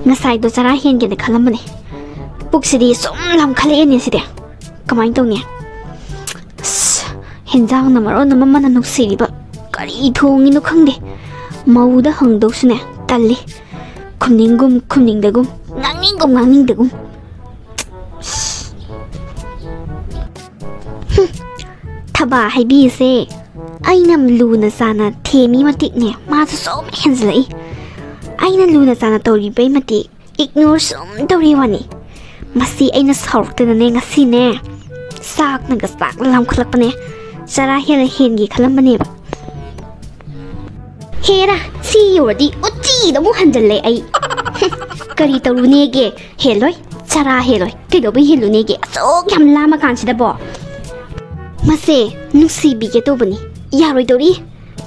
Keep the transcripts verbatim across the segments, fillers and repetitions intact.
ꯉꯁꯥꯏꯗꯣ ꯆꯔꯥ ꯍꯦꯟꯒꯦꯅ ꯈꯜꯂꯝꯕꯅꯦ꯫ ꯄꯨꯛꯁꯤꯗꯤ ꯁꯨꯝ ꯂꯥꯝꯈꯠꯂꯛꯑꯦꯅꯦ ꯁꯤꯗꯤ꯫ ꯀꯃꯥꯏꯅ ꯇꯧꯅꯤ? ꯑꯁ, ꯍꯦꯟꯖꯥꯡꯅ ꯃꯔꯣꯟ ꯑꯃ ꯃꯅꯝ ꯅꯨꯡꯁꯤꯔꯤꯕ꯫ ꯀꯔꯤ ꯊꯣꯡꯉꯤꯅꯣ ꯈꯪꯗꯦ꯫ ꯃꯧꯗ ꯍꯪꯗꯧꯁꯨꯅꯦ ꯇꯜꯂꯤ꯫ ꯈꯨꯝꯅꯤꯡꯒꯨꯝ ꯈꯨꯝꯅꯤꯡꯗꯒꯨꯝ, ꯉꯥꯡꯅꯤꯡꯒꯨꯝ ꯉꯥꯡꯅꯤꯡꯗꯒꯨꯝ꯫ ꯍꯨꯝ, ꯊꯕꯥ ꯍꯥꯏꯕꯤꯁꯦ ꯑꯩꯅ ꯂꯨꯅ ꯆꯥꯅ ꯊꯦꯝꯃꯤ ꯃꯇꯤꯛꯅꯦ ꯃꯥꯁꯨ ꯁꯨꯝ ꯍꯦꯟꯖꯤꯜꯂꯛꯏ꯫ ꯑꯩꯅ ꯂꯨꯅ ꯆꯥꯅ ꯇꯧꯔꯤꯕꯩ ꯃꯇꯤꯛ ꯏꯒꯅꯣꯔ ꯁꯨꯝ ꯇꯧꯔꯤ ꯋꯥꯅꯤ꯫ ꯃꯁꯤ ꯑꯩꯅ ꯁꯥꯎꯔꯛꯇꯅꯅꯦ ꯉꯁꯤꯅꯦ ꯆꯥꯛꯅꯒ ꯆꯥꯛ ꯂꯥꯝꯈꯠꯂꯛꯄꯅꯦ꯫ ꯆꯔꯥ ꯍꯦꯜꯂ ꯍꯦꯟꯒꯦ ꯈꯜꯂꯝꯕꯅꯦꯕ꯫ ꯍꯦꯔꯥ, ꯁꯤ ꯌꯧꯔꯗꯤ ꯎꯆꯤꯗ ꯑꯃꯨꯛ ꯍꯟꯖꯜꯂꯦ ꯑꯩ꯫ ꯀꯔꯤ ꯇꯧꯔꯨꯅꯦꯒꯦ? ꯍꯦꯜꯂꯣꯏ, ꯆꯔꯥ ꯍꯦꯜꯂꯣꯏ꯫ ꯀꯩꯗꯧꯕꯩ ꯍꯦꯜꯂꯨꯅꯦꯒꯦ? ꯑꯁꯨꯛ ꯌꯥꯝ ꯂꯥꯝꯃ ꯀꯥꯟꯁꯤꯗꯕꯣ꯫ ꯃꯁꯦ ꯅꯨꯡꯁꯤꯕꯤꯒꯦ ꯇꯧꯕꯅꯤ, ꯌꯥꯔꯣꯏꯗꯧꯔꯤ꯫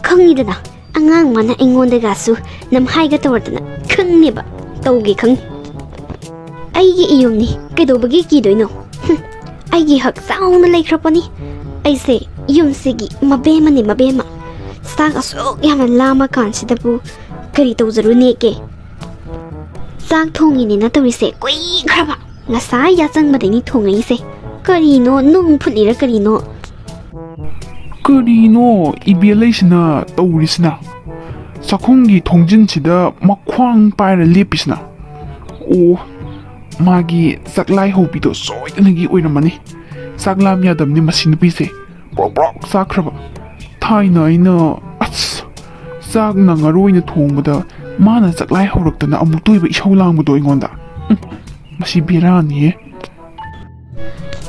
ꯈꯪꯉꯤꯗꯅ, ꯑꯉꯥꯡ ꯃꯥꯅ ꯑꯩꯉꯣꯟꯗꯒꯁꯨ ꯅꯝꯍꯥꯏꯒ ꯇꯧꯔꯗꯅ ꯈꯪꯅꯦꯕ ꯇꯧꯒꯦ ꯈꯪꯅꯤ꯫ ꯑꯩꯒꯤ ꯏꯌꯨꯝꯅꯤ, ꯀꯩꯗꯧꯕꯒꯤ ꯀꯤꯗꯣꯏꯅꯣ? ꯍꯨꯝ, ꯑꯩꯒꯤ ꯍꯛ ꯆꯥꯎꯅ ꯂꯩꯈ꯭ꯔꯄꯣꯠꯅꯤ꯫ ꯑꯩꯁꯦ ꯌꯨꯝꯁꯤꯒꯤ ꯃꯕꯦꯝꯃꯅꯤ, ꯃꯕꯦꯝꯃ꯫ ꯆꯥꯛ ꯑꯁꯨꯛ ꯌꯥꯝꯅ ꯂꯥꯝꯃ ꯀꯥꯟꯁꯤꯗꯕꯨ ꯀꯔꯤ ꯇꯧꯖꯔꯨꯅꯦꯒꯦ? ꯆꯥꯛ ꯊꯣꯡꯉꯤꯅꯦꯅ ꯇꯧꯔꯤꯁꯦ ꯀꯨꯏꯈ꯭ꯔꯕ꯫ ꯉꯁꯥꯏ ꯌꯥꯆꯪꯕꯗꯩꯅꯤ ꯊꯣꯡꯉꯛꯏꯁꯦ꯫ ꯀꯔꯤꯅꯣ, ꯅꯨꯡ ꯐꯨꯠꯂꯤꯔ ꯀꯔꯤꯅꯣ? ꯀꯔꯤꯅꯣ ꯏꯕꯦꯜꯂꯩꯁꯤꯅ ꯇꯧꯔꯤꯁꯤꯅ? ꯆꯥꯛꯈꯨꯝꯒꯤ ꯊꯣꯡꯖꯤꯟꯁꯤꯗ ꯃꯈ꯭ꯋꯥꯡ ꯄꯥꯏꯔ ꯂꯦꯞꯄꯤꯁꯤꯅ? ꯑꯣ, ꯃꯥꯒꯤ ꯆꯥꯛꯂꯥꯏ ꯍꯧꯕꯤꯗꯣ ꯁꯣꯏꯗꯅꯒꯤ ꯑꯣꯏꯔꯝꯃꯅꯤ꯫ ꯆꯥꯛ ꯂꯥꯝ ꯌꯥꯗꯕꯅꯤ ꯃꯁꯤ ꯅꯨꯄꯤꯁꯦ꯫ ꯕ꯭ꯔꯣꯛ ꯕ꯭ꯔꯣꯛ ꯆꯥꯛꯈ꯭ꯔꯕ꯫ ꯊꯥꯏꯅ ꯑꯩꯅ, ꯑꯁ, ꯆꯥꯛ ꯅꯪꯉꯔꯣꯏꯅ ꯊꯣꯡꯕꯗ ꯃꯥꯅ ꯆꯥꯛꯂꯥꯏ ꯍꯧꯔꯛꯇꯅ ꯑꯃꯨꯛꯇ ꯑꯣꯏꯕ ꯏꯁꯧ ꯂꯥꯡꯕꯗꯣ ꯑꯩꯉꯣꯟꯗ꯫ ꯎꯝ, ꯃꯁꯤ ꯕꯦꯔꯥꯅꯤꯍꯦ꯫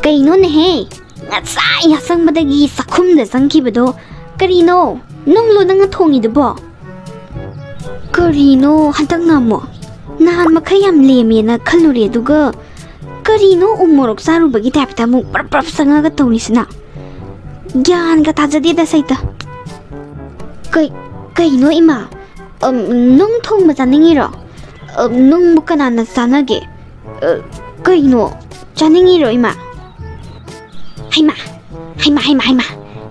ꯀꯩꯅꯣꯅꯦꯍꯦ? ꯉꯁꯥꯏ ꯌꯥꯆꯪꯕꯗꯒꯤ ꯆꯥꯛꯈꯨꯝꯗ ꯆꯪꯈꯤꯕꯗꯣ ꯀꯔꯤꯅꯣ? ꯅꯨꯡꯂꯣ ꯅꯪꯅ ꯊꯣꯡꯉꯤꯗꯨꯕꯣ? ꯀꯔꯤꯅꯣ ꯍꯟꯗꯛꯅ ꯑꯃꯨꯛ? ꯅꯍꯥꯟ ꯃꯈꯩ ꯌꯥꯝ ꯂꯦꯝꯃꯦꯅ ꯈꯜꯂꯨꯔꯦ, ꯑꯗꯨꯒ ꯀꯔꯤꯅꯣ ꯎ ꯃꯣꯔꯣꯛ ꯆꯥꯔꯨꯕꯒꯤ ꯇꯥꯏꯞꯇ ꯑꯃꯨꯛ ꯄ꯭ꯔꯞ ꯄ꯭ꯔꯞ ꯆꯪꯉꯒ ꯇꯧꯔꯤꯁꯤꯅ? ꯒ꯭ꯌꯥꯟꯒ ꯇꯥꯖꯗꯦꯗ ꯁꯩꯇ꯫ ꯀꯩ-, ꯀꯩꯅꯣ ꯏꯃꯥ? ꯑꯝ, ꯅꯨꯡ ꯊꯣꯡꯕ ꯆꯥꯅꯤꯡꯉꯤꯔꯣ? ꯑꯝ, ꯅꯨꯡꯕꯨ ꯀꯅꯥꯅ ꯆꯥꯅꯒꯦ? ꯑ, ꯀꯩꯅꯣ? ꯆꯥꯅꯤꯡꯉꯤꯔꯣ ꯏꯃꯥ? ꯍꯩꯃꯥ, ꯍꯩꯃꯥ, ꯍꯩꯃꯥ, ꯍꯩꯃꯥ꯫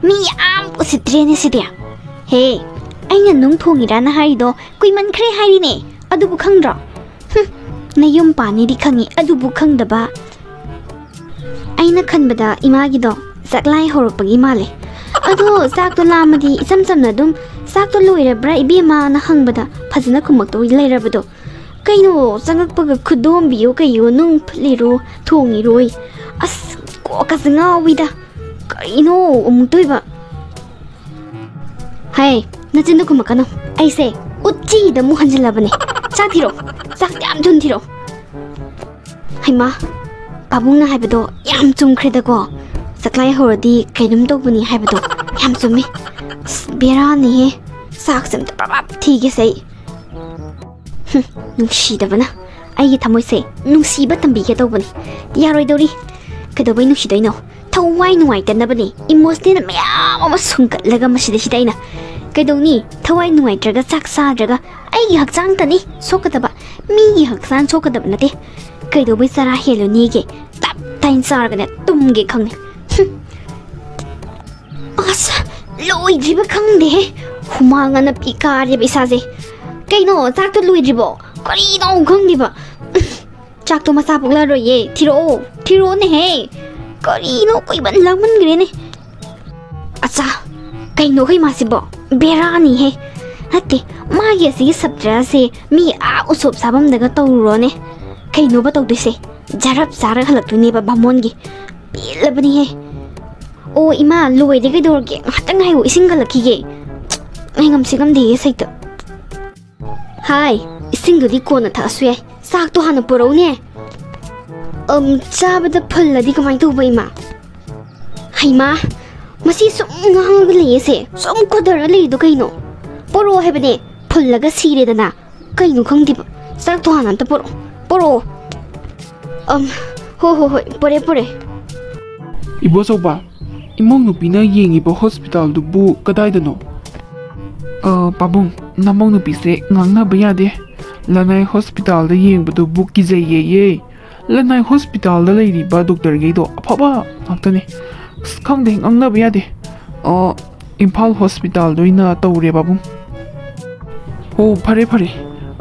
ꯃꯤ ꯌꯥꯝ ꯎꯁꯤꯠꯇ꯭ꯔꯦꯅꯦ ꯁꯤꯗꯤ꯫ ꯍꯦ, ꯑꯩꯅ ꯅꯨꯡ ꯊꯣꯡꯉꯤꯔꯥꯅ ꯍꯥꯏꯔꯤꯗꯣ ꯀꯨꯏꯃꯟꯈ꯭ꯔꯦ ꯍꯥꯏꯔꯤꯅꯦ꯫ ꯑꯗꯨꯕꯨ ꯈꯪꯗ꯭ꯔꯣ? ꯅꯌꯨꯝ ꯄꯥꯟꯅꯤꯗꯤ ꯈꯪꯉꯤ, ꯑꯗꯨꯕꯨ ꯈꯪꯗꯕ꯫ ꯑꯩꯅ ꯈꯟꯕꯗ ꯏꯃꯥꯒꯤꯗꯣ ꯆꯥꯛꯂꯥꯏ ꯍꯧꯔꯛꯄꯒꯤ ꯃꯥꯜꯂꯦ꯫ ꯑꯗꯣ ꯆꯥꯛꯇꯣ ꯂꯥꯝꯃꯗꯤ ꯏꯆꯝ ꯆꯝꯅ ꯑꯗꯨꯝ "ꯆꯥꯛꯇꯣ ꯂꯣꯏꯔꯕ꯭ꯔꯥ, ꯏꯕꯦꯝꯃꯅ?" ꯍꯪꯕꯗ ꯐꯖꯅ ꯈꯨꯝꯃꯛꯇꯧ ꯂꯩꯔꯕꯗꯣ꯫ ꯀꯩꯅꯣ, ꯆꯪꯉꯛꯄꯒ ꯈꯨꯗꯣꯝꯕꯤꯌꯣ ꯀꯩꯌꯣ, ꯅꯨꯡ ꯐꯨꯠꯂꯤꯔꯣ, ꯊꯣꯡꯉꯤꯔꯣꯏ? ꯑꯁ, ꯀꯣꯛꯀꯁꯦ ꯉꯥꯎꯋꯤꯗ꯫ ꯀꯩꯅꯣ ꯑꯃꯨꯛ ꯇꯧꯏꯕ? ꯍꯩ, ꯅꯆꯤꯟꯗꯣ ꯈꯨꯝꯃꯛꯀꯅꯨ꯫ ꯑꯩꯁꯦ ꯎꯆꯤꯗ ꯑꯃꯨꯛ ꯍꯟꯖꯤꯜꯂꯕꯅꯦ꯫ ꯆꯥꯛ ꯊꯤꯔꯣ꯫ ꯆꯥꯛ ꯌꯥꯝ ꯊꯨꯅ ꯊꯤꯔꯣ꯫ ꯍꯩꯃꯥ, ꯄꯥꯕꯨꯡꯅ ꯍꯥꯏꯕꯗꯣ ꯌꯥꯝ ꯆꯨꯝꯈ꯭ꯔꯦꯗꯀꯣ꯫ ꯆꯥꯛꯂꯥꯏ ꯍꯧꯔꯗꯤ ꯀꯩꯅꯣꯝ ꯇꯧꯕꯅꯤ ꯍꯥꯏꯕꯗꯣ ꯌꯥꯝ ꯆꯨꯝꯃꯤ꯫ ꯑꯁ, ꯕꯦꯔꯥꯅꯤꯍꯦ꯫ ꯆꯥꯛꯁꯦ ꯑꯝꯇ ꯄ꯭ꯔꯞ ꯄ꯭ꯔꯞ ꯊꯤꯒꯦꯁꯦ ꯑꯩ꯫ ꯍꯨꯝ, ꯅꯨꯡꯁꯤꯗꯕꯅ꯫ ꯑꯩꯒꯤ ꯊꯃꯣꯏꯁꯦ ꯅꯨꯡꯁꯤꯕ ꯇꯝꯕꯤꯒꯦ ꯇꯧꯕꯅꯤ꯫ ꯌꯥꯔꯣꯏꯗꯧꯔꯤ꯫ ꯀꯩꯗꯧꯕꯩ ꯅꯨꯡꯁꯤꯗꯣꯏꯅꯣ? ꯊꯋꯥꯏ ꯅꯨꯡꯉꯥꯏꯇꯅꯕꯅꯦ꯫ ꯏꯃꯣꯁꯅꯦꯜ ꯃꯌꯥꯝ ꯑꯃ ꯁꯨꯝꯒꯠꯂꯒ ꯃꯁꯤꯗꯩꯁꯤꯗ ꯑꯩꯅ꯫ ꯀꯩꯗꯧꯅꯤ? ꯊꯋꯥꯏ ꯅꯨꯡꯉꯥꯏꯇ꯭ꯔꯒ, ꯆꯥꯛ ꯆꯥꯗ꯭ꯔꯒ ꯑꯩꯒꯤ ꯍꯛꯆꯥꯡꯇꯅꯤ ꯁꯣꯛꯀꯗꯕ꯫ ꯃꯤꯒꯤ ꯍꯛꯆꯥꯡ ꯁꯣꯛꯀꯗꯕ ꯅꯠꯇꯦ꯫ ꯀꯩꯗꯧꯕꯩ ꯆꯔꯥ ꯍꯦꯜꯂꯨꯅꯤꯒꯦ? ꯇꯞ ꯇꯥꯏꯅ ꯆꯥꯔꯒꯅꯦ ꯇꯨꯝꯒꯦ ꯈꯪꯅꯤ꯫ ꯍꯨꯝ꯫ ꯑꯁ, ꯂꯣꯏꯗ꯭ꯔꯤꯕ ꯈꯪꯗꯦꯍꯦ꯫ ꯍꯨꯃꯥꯡ ꯑꯅꯞꯄꯤ ꯀꯥꯔꯦꯕ ꯏꯁꯥꯁꯦ꯫ ꯀꯩꯅꯣ, ꯆꯥꯛꯇꯣ ꯂꯣꯏꯗ꯭ꯔꯤꯕꯣ? ꯀꯔꯤꯅꯣ ꯈꯪꯗꯦꯕ꯫ ꯆꯥꯛꯇꯣ ꯃꯆꯥ ꯄꯣꯛꯂꯛꯑꯔꯣꯏꯌꯦ꯫ ꯊꯤꯔꯛꯑꯣ, ꯊꯤꯔꯛꯑꯣꯅꯦꯍꯦ꯫ ꯀꯔꯤꯅꯣ, ꯀꯨꯏꯃꯟ ꯂꯥꯡꯃꯟꯈ꯭ꯔꯦꯅꯦ꯫ ꯑꯆꯥ, ꯀꯩꯅꯣ ꯑꯩꯈꯣꯏ ꯃꯥꯁꯤꯕꯣ? ꯕꯦꯔꯥꯅꯤꯍꯦ꯫ ꯅꯠꯇꯦ, ꯃꯥꯒꯤ ꯑꯁꯤꯒꯤ ꯁꯞꯇ꯭ꯔꯁꯦ ꯃꯤ ꯑꯥ ꯎꯁꯣꯞ ꯆꯥꯐꯝꯗꯒ ꯇꯧꯔꯨꯔꯣꯅꯦ꯫ ꯀꯩꯅꯣꯕ ꯇꯧꯗꯣꯏꯁꯦ? ꯖꯔꯞ ꯆꯥꯔꯒ ꯍꯜꯂꯛꯇꯣꯏꯅꯦꯕ ꯕꯥꯃꯣꯟꯒꯤ꯫ ꯄꯦꯜꯂꯕꯅꯤꯍꯦ꯫ ꯑꯣ ꯏꯃꯥ, ꯂꯣꯏꯔꯦ, ꯀꯩꯗꯧꯔꯒꯦ? ꯉꯥꯏꯍꯥꯛꯇꯪ ꯉꯥꯏꯌꯣ, ꯏꯁꯤꯡ ꯀꯜꯂꯛꯈꯤꯒꯦ꯫ ꯑꯩ ꯉꯝꯁꯤ ꯉꯝꯗꯦꯌꯦ ꯁꯩꯇ꯫ ꯍꯥꯏ, ꯏꯁꯤꯡꯗꯨꯗꯤ ꯀꯣꯟꯅ ꯊꯛꯑꯁꯨ ꯌꯥꯏ, ꯆꯥꯛꯇꯣ ꯍꯥꯟꯅ ꯄꯨꯔꯛꯎꯅꯦ꯫ ꯑꯝ, ꯆꯥꯕꯗ ꯐꯨꯜꯂꯗꯤ ꯀꯃꯥꯏꯅ ꯇꯧꯕ, ꯏꯃꯥ? ꯍꯩꯃꯥ, ꯃꯁꯤ ꯁꯨꯝ ꯉꯥꯡꯉꯒ ꯂꯩꯌꯦꯁꯦ, ꯁꯨꯝ ꯀꯣꯗꯔ ꯂꯩꯔꯤꯗꯣ ꯀꯩꯅꯣ? ꯄꯣꯔꯛꯑꯣ ꯍꯥꯏꯕꯅꯦ, ꯐꯨꯜꯂꯒ ꯁꯤꯔꯦꯗꯅ꯫ ꯀꯩꯅꯣ ꯈꯪꯗꯦꯕ, ꯆꯥꯛꯇꯣ ꯍꯥꯟꯅ ꯑꯝꯇ ꯄꯣꯔꯛꯑꯣ, ꯄꯣꯔꯛꯑꯣ꯫ ꯑꯝ, ꯍꯣ ꯍꯣ ꯍꯣꯏ, ꯄꯣꯔꯦ ꯄꯣꯔꯦ꯫ ꯏꯕꯣꯆꯧꯕ, ꯏꯃꯧ ꯅꯨꯄꯤꯅ ꯌꯦꯡꯉꯤꯕ ꯍꯣꯁꯄꯤꯇꯥꯜꯗꯨꯕꯨ ꯀꯗꯥꯏꯗꯅꯣ? ꯑ, ꯄꯥꯕꯨꯡ, ꯅꯃꯧ ꯅꯨꯄꯤꯁꯦ ꯉꯥꯡꯅꯕ ꯌꯥꯗꯦ꯫ ꯂꯅꯥꯏ ꯍꯣꯁꯄꯤꯇꯥꯜꯗ ꯌꯦꯡꯕꯗꯨꯕꯨ ꯀꯤꯖꯩꯌꯦꯌꯦ꯫ ꯂꯅꯥꯏ ꯍꯣꯁꯄꯤꯇꯥꯜꯗ ꯂꯩꯔꯤꯕ ꯗꯣꯛꯇꯔꯈꯩꯗꯣ ꯑꯐꯕ ꯉꯥꯛꯇꯅꯦ꯫ ꯑꯁ, ꯈꯪꯗꯦ, ꯉꯥꯡꯅꯕ ꯌꯥꯗꯦ꯫ ꯑ, ꯏꯝꯐꯥꯜ ꯍꯣꯁꯄꯤꯇꯥꯜꯗ ꯑꯣꯏꯅ ꯇꯧꯔꯦ ꯄꯥꯕꯨꯡ꯫ ꯑꯣ, ꯐꯔꯦ ꯐꯔꯦ꯫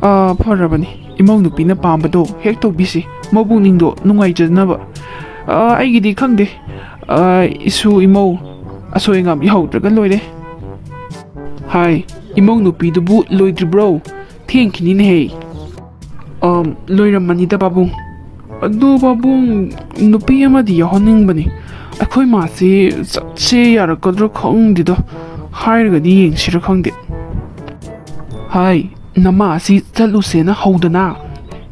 ꯑꯥ, ꯐꯔꯕꯅꯤ꯫ ꯏꯃꯧ ꯅꯨꯄꯤꯅ ꯄꯥꯝꯕꯗꯣ ꯍꯦꯛ ꯇꯧꯕꯤꯁꯤ, ꯃꯕꯨꯛꯅꯤꯡꯗꯣ ꯅꯨꯡꯉꯥꯏꯖꯅꯕ꯫ ꯑꯥ, ꯑꯩꯒꯤꯗꯤ ꯈꯪꯗꯦ꯫ ꯑꯥ, ꯏꯁꯨ ꯏꯃꯧ ꯑꯁꯣꯏ ꯑꯉꯥꯝ ꯌꯥꯍꯧꯗ꯭ꯔꯒ ꯂꯣꯏꯔꯦ꯫ ꯍꯥꯏ, ꯏꯃꯧ ꯅꯨꯄꯤꯗꯨꯕꯨ ꯂꯣꯏꯗ꯭ꯔꯤꯕ꯭ꯔꯣ? ꯊꯦꯡꯈꯤꯅꯤꯅꯦꯍꯦ꯫ ꯑꯥ, ꯂꯣꯏꯔꯝꯃꯅꯤꯗ, ꯄꯥꯕꯨꯡ꯫ ꯑꯗꯨ, ꯄꯥꯕꯨꯡ, ꯅꯨꯄꯤ ꯑꯃꯗꯤ ꯌꯥꯎꯍꯟꯅꯤꯡꯕꯅꯤ꯫ ꯑꯩꯈꯣꯏ ꯃꯥꯁꯤ ꯆꯠꯁꯦ ꯌꯥꯔꯛꯀꯗ꯭ꯔꯥ ꯈꯪꯗꯦꯗ꯫ ꯍꯥꯏꯔꯒꯗꯤ ꯌꯦꯡꯁꯤꯔ ꯈꯪꯗꯦ꯫ ꯍꯥꯏ, ꯅꯃꯥ ꯑꯁꯤ ꯆꯠꯂꯨꯁꯦꯅ ꯍꯧꯗꯅ,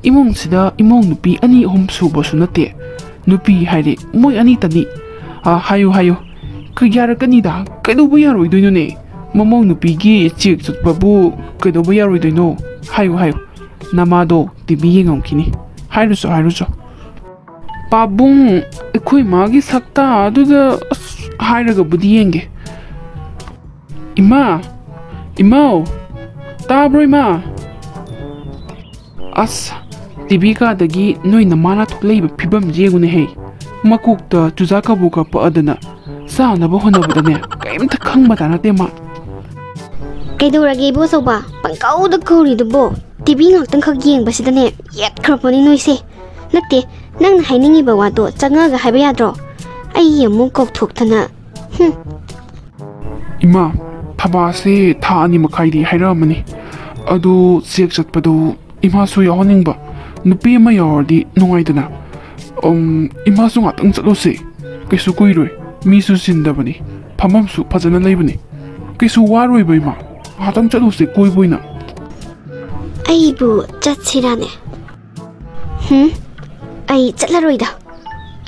ꯏꯃꯨꯡꯁꯤꯗ ꯏꯃꯧ ꯅꯨꯄꯤ ꯑꯅꯤ ꯑꯍꯨꯝ ꯁꯨꯕꯁꯨ ꯅꯠꯇꯦ꯫ ꯅꯨꯄꯤ ꯍꯥꯏꯔꯦ ꯃꯣꯏ ꯑꯅꯤꯇꯅꯤ꯫ ꯑꯥ, ꯍꯥꯏꯌꯨ, ꯍꯥꯏꯌꯨ꯫ ꯀ-, ꯌꯥꯔꯛꯀꯅꯤꯗ꯫ ꯀꯩꯗꯧꯕ ꯌꯥꯔꯣꯏꯗꯣꯏꯅꯣꯅꯦ? ꯃꯃꯧ ꯅꯨꯄꯤꯒꯤ ꯆꯦꯛ ꯆꯠꯄꯕꯨ ꯀꯩꯗꯧꯕ ꯌꯥꯔꯣꯏꯗꯣꯏꯅꯣ? ꯍꯥꯏꯌꯨ, ꯍꯥꯏꯌꯨ꯫ ꯅꯃꯥꯗꯣ ꯇꯤ ꯚꯤ ꯌꯦꯡꯉꯝꯈꯤꯅꯤ꯫ ꯍꯥꯏꯔꯨꯆꯣ, ꯍꯥꯏꯔꯨꯆꯣ꯫ ꯄꯥꯕꯨꯡ, ꯑꯩꯈꯣꯏ ꯃꯥꯒꯤ ꯁꯛꯇ ꯑꯗꯨꯗ, ꯑꯁ, ꯍꯥꯏꯔꯒꯕꯨꯗꯤ ꯌꯦꯡꯒꯦ꯫ ꯏꯃꯥ! ꯏꯃꯥꯎ! ꯇꯥꯕ꯭ꯔꯣ, ꯏꯃꯥ? ꯑꯁ, ꯇꯤ ꯚꯤ ꯀꯥꯗꯒꯤ ꯅꯣꯏ ꯅꯃꯥꯅ ꯊꯣꯛꯂꯛꯏꯕ ꯐꯤꯕꯝꯁꯦ ꯌꯦꯡꯉꯨꯅꯦꯍꯦ꯫ ꯃꯀꯣꯛꯇ ꯆꯨꯖꯥꯛ ꯀꯕꯣꯛꯀ ꯄꯛꯑꯗꯅ ꯆꯥꯅꯕ ꯍꯣꯠꯅꯕꯗꯅꯦ, ꯀꯔꯤꯝꯇ ꯈꯪꯕ ꯇꯥ ꯅꯠꯇꯦ ꯃꯥ꯫ ꯀꯩꯗꯧꯔꯒꯦ, ꯏꯕꯣꯆꯧꯕ? ꯄꯪꯀꯧꯗ ꯀꯧꯔꯤꯗꯨꯕꯣ? ꯇꯤ ꯚꯤ ꯉꯥꯛꯇꯪꯈꯛ ꯌꯦꯡꯕꯁꯤꯗꯅꯦ, ꯌꯦꯠꯈ꯭ꯔꯄꯣꯠꯅꯤ ꯅꯣꯏꯁꯦ꯫ ꯅꯠꯇꯦ, ꯅꯪꯅ ꯍꯥꯏꯅꯤꯡꯉꯤꯕ ꯋꯥꯗꯣ ꯆꯪꯉꯒ ꯍꯥꯏꯕ ꯌꯥꯗ꯭ꯔꯣ? ꯑꯩ ꯑꯃꯨꯛ ꯀꯧꯊꯣꯛꯇꯅ꯫ ꯍꯨꯝ꯫ ꯏꯃꯥ, ꯊꯕꯥꯁꯦ ꯊꯥ ꯑꯅꯤ ꯃꯈꯥꯏꯗꯤ ꯍꯥꯏꯔꯛꯑꯝꯃꯅꯤ꯫ ꯑꯗꯨ ꯆꯦꯛ ꯆꯠꯄꯗꯨ ꯏꯃꯥꯁꯨ ꯌꯥꯎꯍꯟꯅꯤꯡꯕ, ꯅꯨꯄꯤ ꯑꯃ ꯌꯥꯎꯔꯗꯤ ꯅꯨꯡꯉꯥꯏꯗꯅ꯫ ꯎꯝ, ꯏꯃꯥꯁꯨ ꯉꯥꯛꯇꯪ ꯆꯠꯂꯨꯁꯦ, ꯀꯩꯁꯨ ꯀꯨꯏꯔꯣꯏ, ꯃꯤꯁꯨ ꯆꯤꯟꯗꯕꯅꯤ, ꯐꯝꯐꯝꯁꯨ ꯐꯖꯅ ꯂꯩꯕꯅꯤ꯫ ꯀꯩꯁꯨ ꯋꯥꯔꯣꯏꯕ ꯏꯃꯥ, ꯉꯥꯛꯇꯪ ꯆꯠꯂꯨꯁꯦ ꯀꯣꯏꯕ ꯑꯣꯏꯅ꯫ ꯑꯩꯕꯨ ꯆꯠꯁꯤꯔꯥꯅꯦ? ꯍꯨꯝ, ꯑꯩ ꯆꯠꯂꯔꯣꯏꯗ꯫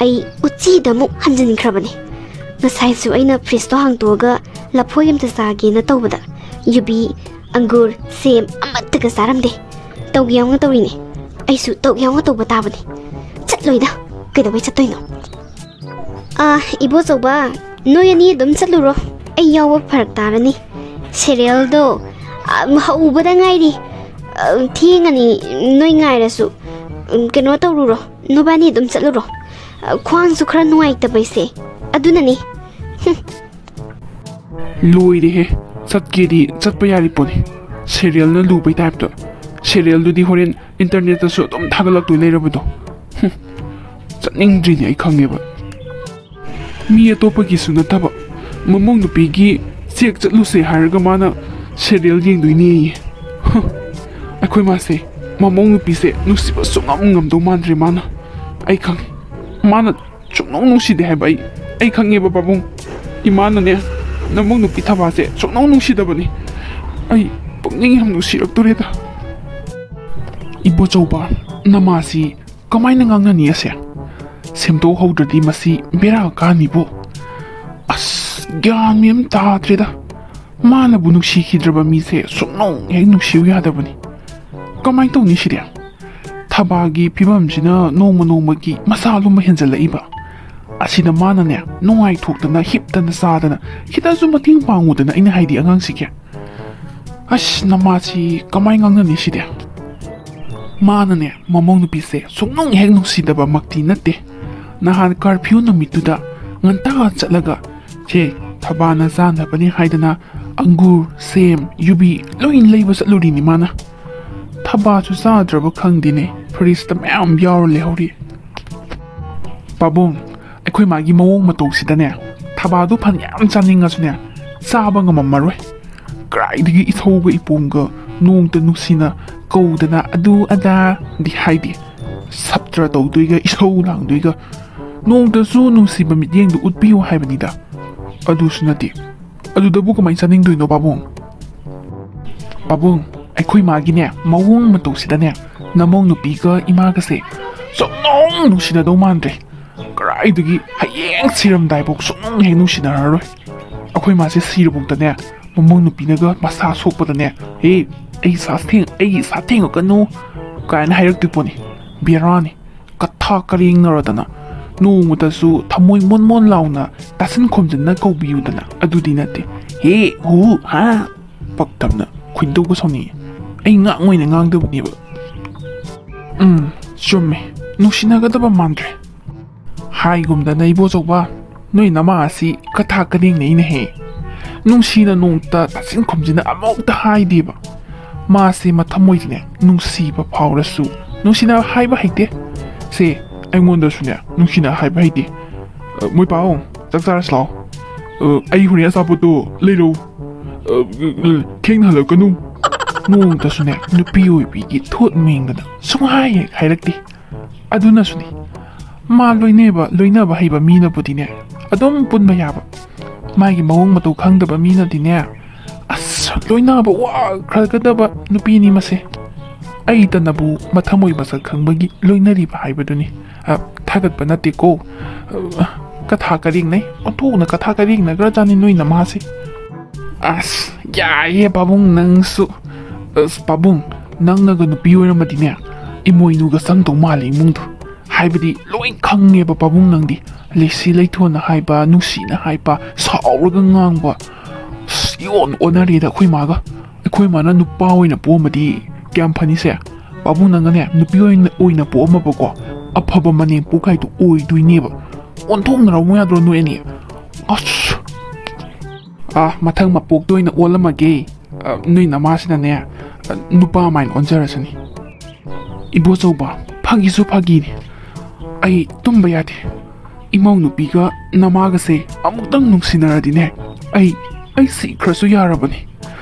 ꯑꯩ ꯎꯆꯤꯗ ꯑꯃꯨꯛ ꯍꯟꯖꯤꯟꯈ꯭ꯔꯕꯅꯦ꯫ ꯉꯁꯥꯏꯁꯨ ꯑꯩꯅ ꯐ꯭ꯔꯤꯖꯇꯣ ꯍꯥꯡꯇꯣꯛꯑꯒ ꯂꯐꯣꯏ ꯑꯝꯇ ꯆꯥꯒꯦꯅ ꯇꯧꯕꯗ, ꯌꯨꯕꯤ, ꯑꯪꯒꯨꯔ, ꯁꯦꯝ ꯑꯃꯠꯇꯒ ꯆꯥꯔꯝꯗꯦ꯫ ꯇꯧꯒꯦ ꯌꯥꯎꯅ ꯇꯧꯔꯤꯅꯦ꯫ ꯑꯩꯁꯨ ꯇꯧꯒꯦ ꯌꯥꯎꯅ ꯇꯧꯕ ꯇꯥꯕꯅꯤ꯫ ꯆꯠꯂꯣꯏꯗ, ꯀꯩꯗꯧꯕꯩ ꯆꯠꯇꯣꯏꯅꯣ? ꯑꯥ, ꯏꯕꯣꯆꯧꯕ, ꯅꯣꯏ ꯑꯅꯤ ꯑꯗꯨꯝ ꯆꯠꯂꯨꯔꯣ꯫ ꯑꯩ ꯌꯥꯎꯕ ꯐꯔꯛ ꯇꯥꯔꯅꯤ꯫ ꯁꯦꯔꯤꯌꯦꯜꯗꯣ, ꯑꯥ, ꯍꯧꯕꯗ ꯉꯥꯏꯔꯤ꯫ ꯑꯥ, ꯊꯦꯡꯉꯅꯤ ꯅꯣꯏ ꯉꯥꯏꯔꯁꯨ꯫ ꯎꯝ, ꯀꯩꯅꯣ ꯇꯧꯔꯨꯔꯣ, ꯅꯣꯏꯕꯥꯅꯤ ꯑꯗꯨꯝ ꯆꯠꯂꯨꯔꯣ꯫ ꯑꯥ, ꯈ꯭ꯋꯥꯡꯁꯨ ꯈꯔ ꯅꯨꯡꯉꯥꯏꯇꯕ ꯑꯩꯁꯦ, ꯑꯗꯨꯅꯅꯤ꯫ ꯍꯨꯝ꯫ ꯂꯣꯏꯔꯦꯍꯦ, ꯆꯠꯀꯦꯗꯤ ꯆꯠꯄ ꯌꯥꯔꯤ ꯄꯣꯠꯅꯤ꯫ ꯁꯦꯔꯤꯌꯦꯜꯅ ꯂꯨꯕꯩ ꯇꯥꯏꯞꯇ꯫ ꯁꯦꯔꯤꯌꯦꯜꯗꯨꯗꯤ ꯍꯣꯔꯦꯟ ꯏꯟꯇꯔꯅꯦꯠꯇꯁꯨ ꯑꯗꯨꯝ ꯊꯥꯒꯠꯂꯛꯇꯣꯏ ꯂꯩꯔꯕꯗꯣ꯫ ꯍꯨꯝ, ꯆꯠꯅꯤꯡꯗ꯭ꯔꯤꯅꯦ ꯑꯩ ꯈꯪꯉꯦꯕ꯫ ꯃꯤ ꯑꯇꯣꯞꯄꯒꯤꯁꯨ ꯅꯠꯇꯕ, ꯃꯃꯧ ꯅꯨꯄꯤꯒꯤ ꯆꯦꯛ ꯆꯠꯂꯨꯁꯦ ꯍꯥꯏꯔꯒ ꯃꯥꯅ ꯁꯦꯔꯤꯌꯦꯜ ꯌꯦꯡꯗꯣꯏꯅꯦꯌꯦ꯫ ꯍ, ꯑꯩꯈꯣꯏ ꯃꯥꯁꯦ ꯃꯃꯧ ꯅꯨꯄꯤꯁꯦ ꯅꯨꯡꯁꯤꯕ ꯁꯨꯡꯉꯝ ꯉꯝꯗꯧ ꯃꯥꯟꯗ꯭ꯔꯦ ꯃꯥꯅ꯫ ꯑꯩ ꯈꯪꯉꯦ, ꯃꯥꯅ ꯁꯨꯡꯅꯨꯡ ꯅꯨꯡꯁꯤꯗꯦ ꯍꯥꯏꯕ ꯑꯩ, ꯑꯩ ꯈꯪꯉꯦꯕ ꯄꯥꯕꯨꯡ꯫ ꯏꯃꯥꯅꯅꯦ, ꯅꯃꯧ ꯅꯨꯄꯤ ꯊꯕꯥꯁꯦ ꯁꯨꯡꯅꯨꯡ ꯅꯨꯡꯁꯤꯗꯕꯅꯤ꯫ ꯑꯩ ꯄꯨꯛꯅꯤꯡ ꯌꯥꯝ ꯅꯨꯡꯁꯤꯔꯛꯇꯣꯔꯦꯗ꯫ ꯏꯕꯣꯆꯧꯕ, ꯅꯃꯥꯁꯤ ꯀꯃꯥꯏꯅ ꯉꯥꯡꯅꯅꯤ ꯑꯁꯦ? ꯁꯦꯝꯗꯣꯛꯍꯧꯗ꯭ꯔꯗꯤ ꯃꯁꯤ ꯕꯦꯔꯥ ꯀꯥꯅꯤꯕꯨ꯫ ꯑꯁ, ꯒ꯭ꯌꯥꯟ ꯃꯦꯟ ꯇꯥꯗ꯭ꯔꯦꯗ꯫ ꯃꯥꯅꯕꯨ ꯅꯨꯡꯁꯤꯈꯤꯗ꯭ꯔꯕ ꯃꯤꯁꯦ ꯁꯨꯡꯅꯨꯡ ꯍꯦꯛ ꯅꯨꯡꯁꯤꯌꯨ ꯌꯥꯗꯕꯅꯤ꯫ ꯀꯃꯥꯏꯅ ꯇꯧꯅꯤ ꯁꯤꯗꯤ? ꯊꯕꯥꯒꯤ ꯐꯤꯕꯝꯁꯤꯅ ꯅꯣꯡꯃ ꯅꯣꯡꯃꯒꯤ ꯃꯁꯥ ꯂꯨꯝꯕ ꯍꯦꯟꯖꯜꯂꯛꯏꯕ꯫ ꯑꯁꯤꯗ ꯃꯥꯅꯅꯦ, ꯅꯨꯡꯉꯥꯏꯊꯣꯛꯇꯅ, ꯍꯤꯞꯇꯅ, ꯆꯥꯗꯅ, ꯈꯤꯇꯁꯨ ꯃꯇꯦꯡ ꯄꯥꯡꯉꯨꯗꯅ, ꯑꯩꯅ ꯍꯥꯏꯗꯤ, ꯑꯉꯥꯡꯁꯤꯒꯤ꯫ ꯑꯁ, ꯅꯃꯥꯁꯤ ꯀꯃꯥꯏ ꯉꯥꯡꯅꯅꯤ ꯁꯤꯗꯤ? ꯃꯥꯅꯅꯦ, ꯃꯃꯧ ꯅꯨꯄꯤꯁꯦ ꯁꯨꯡꯅꯨꯡ ꯍꯦꯛ ꯅꯨꯡꯁꯤꯗꯕꯃꯛꯇꯤ ꯅꯠꯇꯦ꯫ ꯅꯍꯥꯟ ꯀꯔꯐ꯭ꯌꯨ ꯅꯨꯃꯤꯠꯇꯨꯗ ꯉꯟꯇꯥ ꯆꯠꯂꯒ, ꯁꯦ, ꯊꯕꯥꯅ ꯆꯥꯅꯕꯅꯦ ꯍꯥꯏꯗꯅ ꯑꯪꯒꯨꯔ, ꯁꯦꯝ, ꯌꯨꯕꯤ ꯂꯣꯏ ꯂꯩꯕ ꯆꯠꯂꯨꯔꯤꯅꯤ ꯃꯥꯅ꯫ ꯊꯕꯥꯁꯨ ꯆꯥꯗ꯭ꯔꯕ ꯈꯪꯗꯦꯅꯦ, ꯐ꯭ꯔꯤꯖꯇ ꯃꯌꯥꯝ ꯌꯥꯎꯔ ꯂꯩꯍꯧꯔꯤ꯫ ꯄꯥꯕꯨꯡ, ꯑꯩꯈꯣꯏ ꯃꯥꯒꯤ ꯃꯑꯣꯡ ꯃꯇꯧꯁꯤꯗꯅꯦ, ꯊꯕꯥꯗꯨ ꯐꯅꯌꯥꯝ ꯆꯥꯅꯤꯡꯉꯁꯨꯅꯦ, ꯆꯥꯕ ꯉꯝꯃꯝꯃꯔꯣꯏ꯫ ꯀꯗꯥꯏꯗꯒꯤ ꯏꯁꯧꯒ ꯏꯄꯣꯝꯒ ꯅꯣꯡꯇ ꯅꯨꯡꯁꯤꯅ ꯀꯧꯗꯅ ꯑꯗꯨ ꯑꯗꯥꯗꯤ ꯍꯥꯏꯗꯦ꯫ ꯁꯞꯇ꯭ꯔ ꯇꯧꯗꯣꯏꯒ ꯏꯁꯧ ꯂꯥꯡꯗꯣꯏꯒ, ꯅꯣꯡꯇꯁꯨ ꯅꯨꯡꯁꯤꯕ ꯃꯤꯠꯌꯦꯡꯗꯨ ꯎꯠꯄꯤꯌꯨ ꯍꯥꯏꯕꯅꯤꯗ꯫ ꯑꯗꯨꯁꯨ ꯅꯠꯇꯦ꯫ ꯑꯗꯨꯗꯕꯨ ꯀꯃꯥꯏꯅ ꯆꯥꯅꯤꯡꯗꯣꯏꯅꯣ ꯄꯥꯕꯨꯡ? ꯄꯥꯕꯨꯡ, ꯑꯩꯈꯣꯏ ꯃꯥꯒꯤꯅꯦ ꯃꯑꯣꯡ ꯃꯇꯧꯁꯤꯗꯅꯦ, ꯅꯃꯧ ꯅꯨꯄꯤꯒ ꯏꯃꯥꯒꯁꯦ ꯁꯨꯡꯅꯨꯡ ꯅꯨꯡꯁꯤꯅꯗꯧ ꯃꯥꯟꯗ꯭ꯔꯦ꯫ ꯀꯗꯥꯏꯗꯒꯤ ꯍꯌꯦꯡ ꯁꯤꯔꯝꯗꯥꯏꯐꯥꯎ ꯁꯨꯡꯅꯨꯡ ꯍꯦꯛ ꯅꯨꯡꯁꯤꯅꯔꯔꯣꯏ꯫ ꯑꯩꯈꯣꯏ ꯃꯥꯁꯦ ꯁꯤꯔꯕꯧꯇꯅꯦ, ꯃꯃꯧ ꯅꯨꯄꯤꯅꯒ ꯃꯁꯥ ꯁꯣꯛꯄꯗꯅꯦ, "ꯑꯦ, ꯑꯩ ꯁꯥ ꯊꯦꯡ-, ꯑꯩ ꯁꯥ ꯊꯦꯡꯉꯛꯀꯅꯨ" ꯀꯥꯏꯅ ꯍꯥꯏꯔꯛꯇꯣꯏ ꯄꯣꯠꯅꯤ꯫ ꯕꯦꯔꯥꯅꯤ꯫ ꯀꯊꯥ ꯀꯔꯦꯡꯅꯔꯗꯅ, ꯅꯣꯡꯃꯇꯁꯨ ꯊꯃꯣꯏ ꯃꯣꯟ ꯃꯣꯟ ꯂꯥꯎꯅ ꯇꯥꯁꯤꯟ ꯈꯣꯝꯖꯤꯟꯅ ꯀꯧꯕꯤꯌꯨꯗꯅ꯫ ꯑꯗꯨꯗꯤ ꯅꯠꯇꯦ꯫ "ꯍꯦ, ꯍꯨ, ꯍꯥ"꯫ ꯄꯛꯇꯕꯅ ꯈꯣꯏꯗꯧꯒ ꯁꯥꯎꯅꯤꯡꯉꯤ꯫ ꯑꯩ ꯉꯥꯡ ꯑꯣꯏꯅ ꯉꯥꯡꯗꯕꯅꯦꯕ꯫ ꯎꯝ, ꯆꯨꯝꯃꯦ꯫ ꯅꯨꯡꯁꯤꯅꯒꯗꯕ ꯃꯥꯟꯗ꯭ꯔꯦ꯫ ꯍꯥꯏꯒꯨꯝꯗꯅ, ꯏꯕꯣꯆꯧꯕ, ꯅꯣꯏ ꯅꯃꯥ ꯑꯁꯤ ꯀꯊꯥ ꯀꯔꯦꯡꯅꯩꯅꯦꯍꯦ꯫ ꯅꯨꯡꯁꯤꯅ ꯅꯣꯡꯇ ꯇꯥꯁꯤꯟ ꯈꯨꯝꯖꯤꯟꯅ ꯑꯃꯨꯛꯇ ꯍꯥꯏꯗꯦꯕ꯫ ꯃꯥꯁꯦ ꯃꯊꯃꯣꯏꯗꯅꯦ ꯅꯨꯡꯁꯤꯕ ꯐꯥꯎꯔꯁꯨ ꯅꯨꯡꯁꯤꯅ ꯍꯥꯏꯕ ꯍꯩꯇꯦ꯫ ꯁꯦ, ꯑꯩꯉꯣꯟꯗꯁꯨꯅꯦ ꯅꯨꯡꯁꯤꯅ ꯍꯥꯏꯕ ꯍꯩꯇꯦ꯫ "ꯑ, ꯃꯣꯏ ꯄꯥꯎ, ꯆꯥꯛ ꯆꯥꯔꯁꯤ ꯂꯥꯛꯑꯣ꯫ ꯑ, ꯑꯩ ꯍꯣꯔꯦꯟ ꯑꯆꯥꯄꯣꯠꯇꯣ ꯂꯩꯔꯧ꯫ ꯑ, ꯊꯦꯡꯅ ꯍꯜꯂꯛꯀꯅꯨ"꯫ ꯅꯣꯡꯃꯇꯁꯨꯅꯦ ꯅꯨꯄꯤ ꯑꯣꯏꯕꯤꯒꯤ ꯊꯣꯠ ꯃꯦꯡꯗꯅ ꯁꯨꯡꯍꯥꯏ ꯍꯦꯛ ꯍꯥꯏꯔꯛꯇꯦ꯫ ꯑꯗꯨꯅꯁꯨꯅꯤ, ꯃꯥ ꯂꯣꯏꯅꯕ, ꯂꯣꯏꯅꯕ ꯍꯩꯕ ꯃꯤꯅꯕꯨꯗꯤꯅꯦ ꯑꯗꯨꯝ ꯄꯨꯟꯕ ꯌꯥꯕ꯫ ꯃꯥꯒꯤ ꯃꯑꯣꯡ ꯃꯇꯧ ꯈꯪꯗꯕ ꯃꯤꯅꯗꯤꯅꯦ, ꯑꯁ, ꯂꯣꯏꯅꯕ ꯋꯥꯈ꯭ꯔꯒꯗꯕ ꯅꯨꯄꯤꯅꯤ ꯃꯁꯦ꯫ ꯑꯩꯇꯅꯕꯨ ꯃꯊꯃꯣꯏ ꯃꯁꯛ ꯈꯪꯕꯒꯤ ꯂꯣꯏꯅꯔꯤꯕ ꯍꯥꯏꯕꯗꯨꯅꯤ꯫ ꯑ, ꯊꯥꯒꯠꯄ ꯅꯠꯇꯦꯀꯣ꯫ ꯑ, ꯀꯊꯥ ꯀꯔꯦꯡꯅꯩ, ꯑꯣꯟꯊꯣꯛꯅ ꯀꯊꯥ ꯀꯔꯦꯡꯅꯈ꯭ꯔꯖꯥꯠꯅꯤ ꯅꯣꯏ ꯅꯃꯥꯁꯦ꯫ ꯑꯁ, ꯌꯥꯏꯌꯦ ꯄꯥꯕꯨꯡ ꯅꯪꯁꯨ꯫ ꯑꯁ, ꯄꯥꯕꯨꯡ, ꯅꯪꯅꯒ ꯅꯨꯄꯤ ꯑꯣꯏꯔꯝꯃꯗꯤꯅꯦ, ꯏꯃꯣꯏꯅꯨꯒ ꯆꯪꯗꯧ ꯃꯥꯜꯂꯦ ꯏꯃꯨꯡꯗꯣ꯫ ꯍꯥꯏꯕꯗꯤ ꯂꯣꯏ ꯈꯪꯉꯦꯕ ꯄꯥꯕꯨꯡ ꯅꯪꯗꯤ꯫ ꯂꯩꯁꯤ ꯂꯩꯊꯣꯟꯅ ꯍꯥꯏꯕ, ꯅꯨꯡꯁꯤꯅ ꯍꯥꯏꯕ, ꯁꯥꯎꯔꯒ ꯉꯥꯡꯕ꯫ ꯑꯁ, ꯏꯑꯣꯟ ꯑꯣꯟꯅꯔꯦꯗ ꯑꯩꯈꯣꯏ ꯃꯥꯒ꯫ ꯑꯩꯈꯣꯏ ꯃꯥꯅ ꯅꯨꯄꯥ ꯑꯣꯏꯅ ꯄꯣꯛꯑꯝꯃꯗꯤ ꯀꯌꯥꯝ ꯐꯅꯤꯁꯦ? ꯄꯥꯕꯨꯡ ꯅꯪꯅꯅꯦ ꯅꯨꯄꯤ ꯑꯣꯏꯅ, ꯑꯣꯏꯅ ꯄꯣꯛꯑꯝꯃꯕꯀꯣ, ꯑꯐꯕ ꯃꯅꯦꯝꯄꯣꯛ ꯀꯥꯏꯗꯣ ꯑꯣꯏꯗꯣꯏꯅꯦꯕ꯫ ꯑꯣꯟꯊꯣꯛꯅꯔꯝꯃꯣ ꯌꯥꯗ꯭ꯔꯣ ꯅꯣꯏ ꯑꯅꯤ? ꯑꯁ! ꯑꯥ, ꯃꯊꯪ ꯃꯄꯣꯛꯇ ꯑꯣꯏꯅ ꯑꯣꯜꯂꯝꯃꯒꯦ꯫ ꯑ, ꯅꯣꯏ ꯅꯃꯥꯁꯤꯅꯅꯦ, ꯑ, ꯅꯨꯄꯥ ꯑꯃ ꯑꯣꯏꯅ ꯑꯣꯟꯖꯔꯁꯅꯤ꯫ ꯏꯕꯣꯆꯧꯕ, ꯐꯥꯒꯤꯁꯨ ꯐꯥꯒꯤꯅꯤ꯫ ꯑꯩ ꯇꯨꯝꯕ ꯌꯥꯗꯦ꯫ ꯏꯃꯧ ꯅꯨꯄꯤꯒ ꯅꯃꯥꯒꯁꯦ ꯑꯃꯨꯛꯇꯪ ꯅꯨꯡꯁꯤꯅꯔꯗꯤꯅꯦ, ꯑꯩ, ꯑꯩ ꯁꯤꯈ꯭ꯔꯁꯨ ꯌꯥꯔꯕꯅꯤ꯫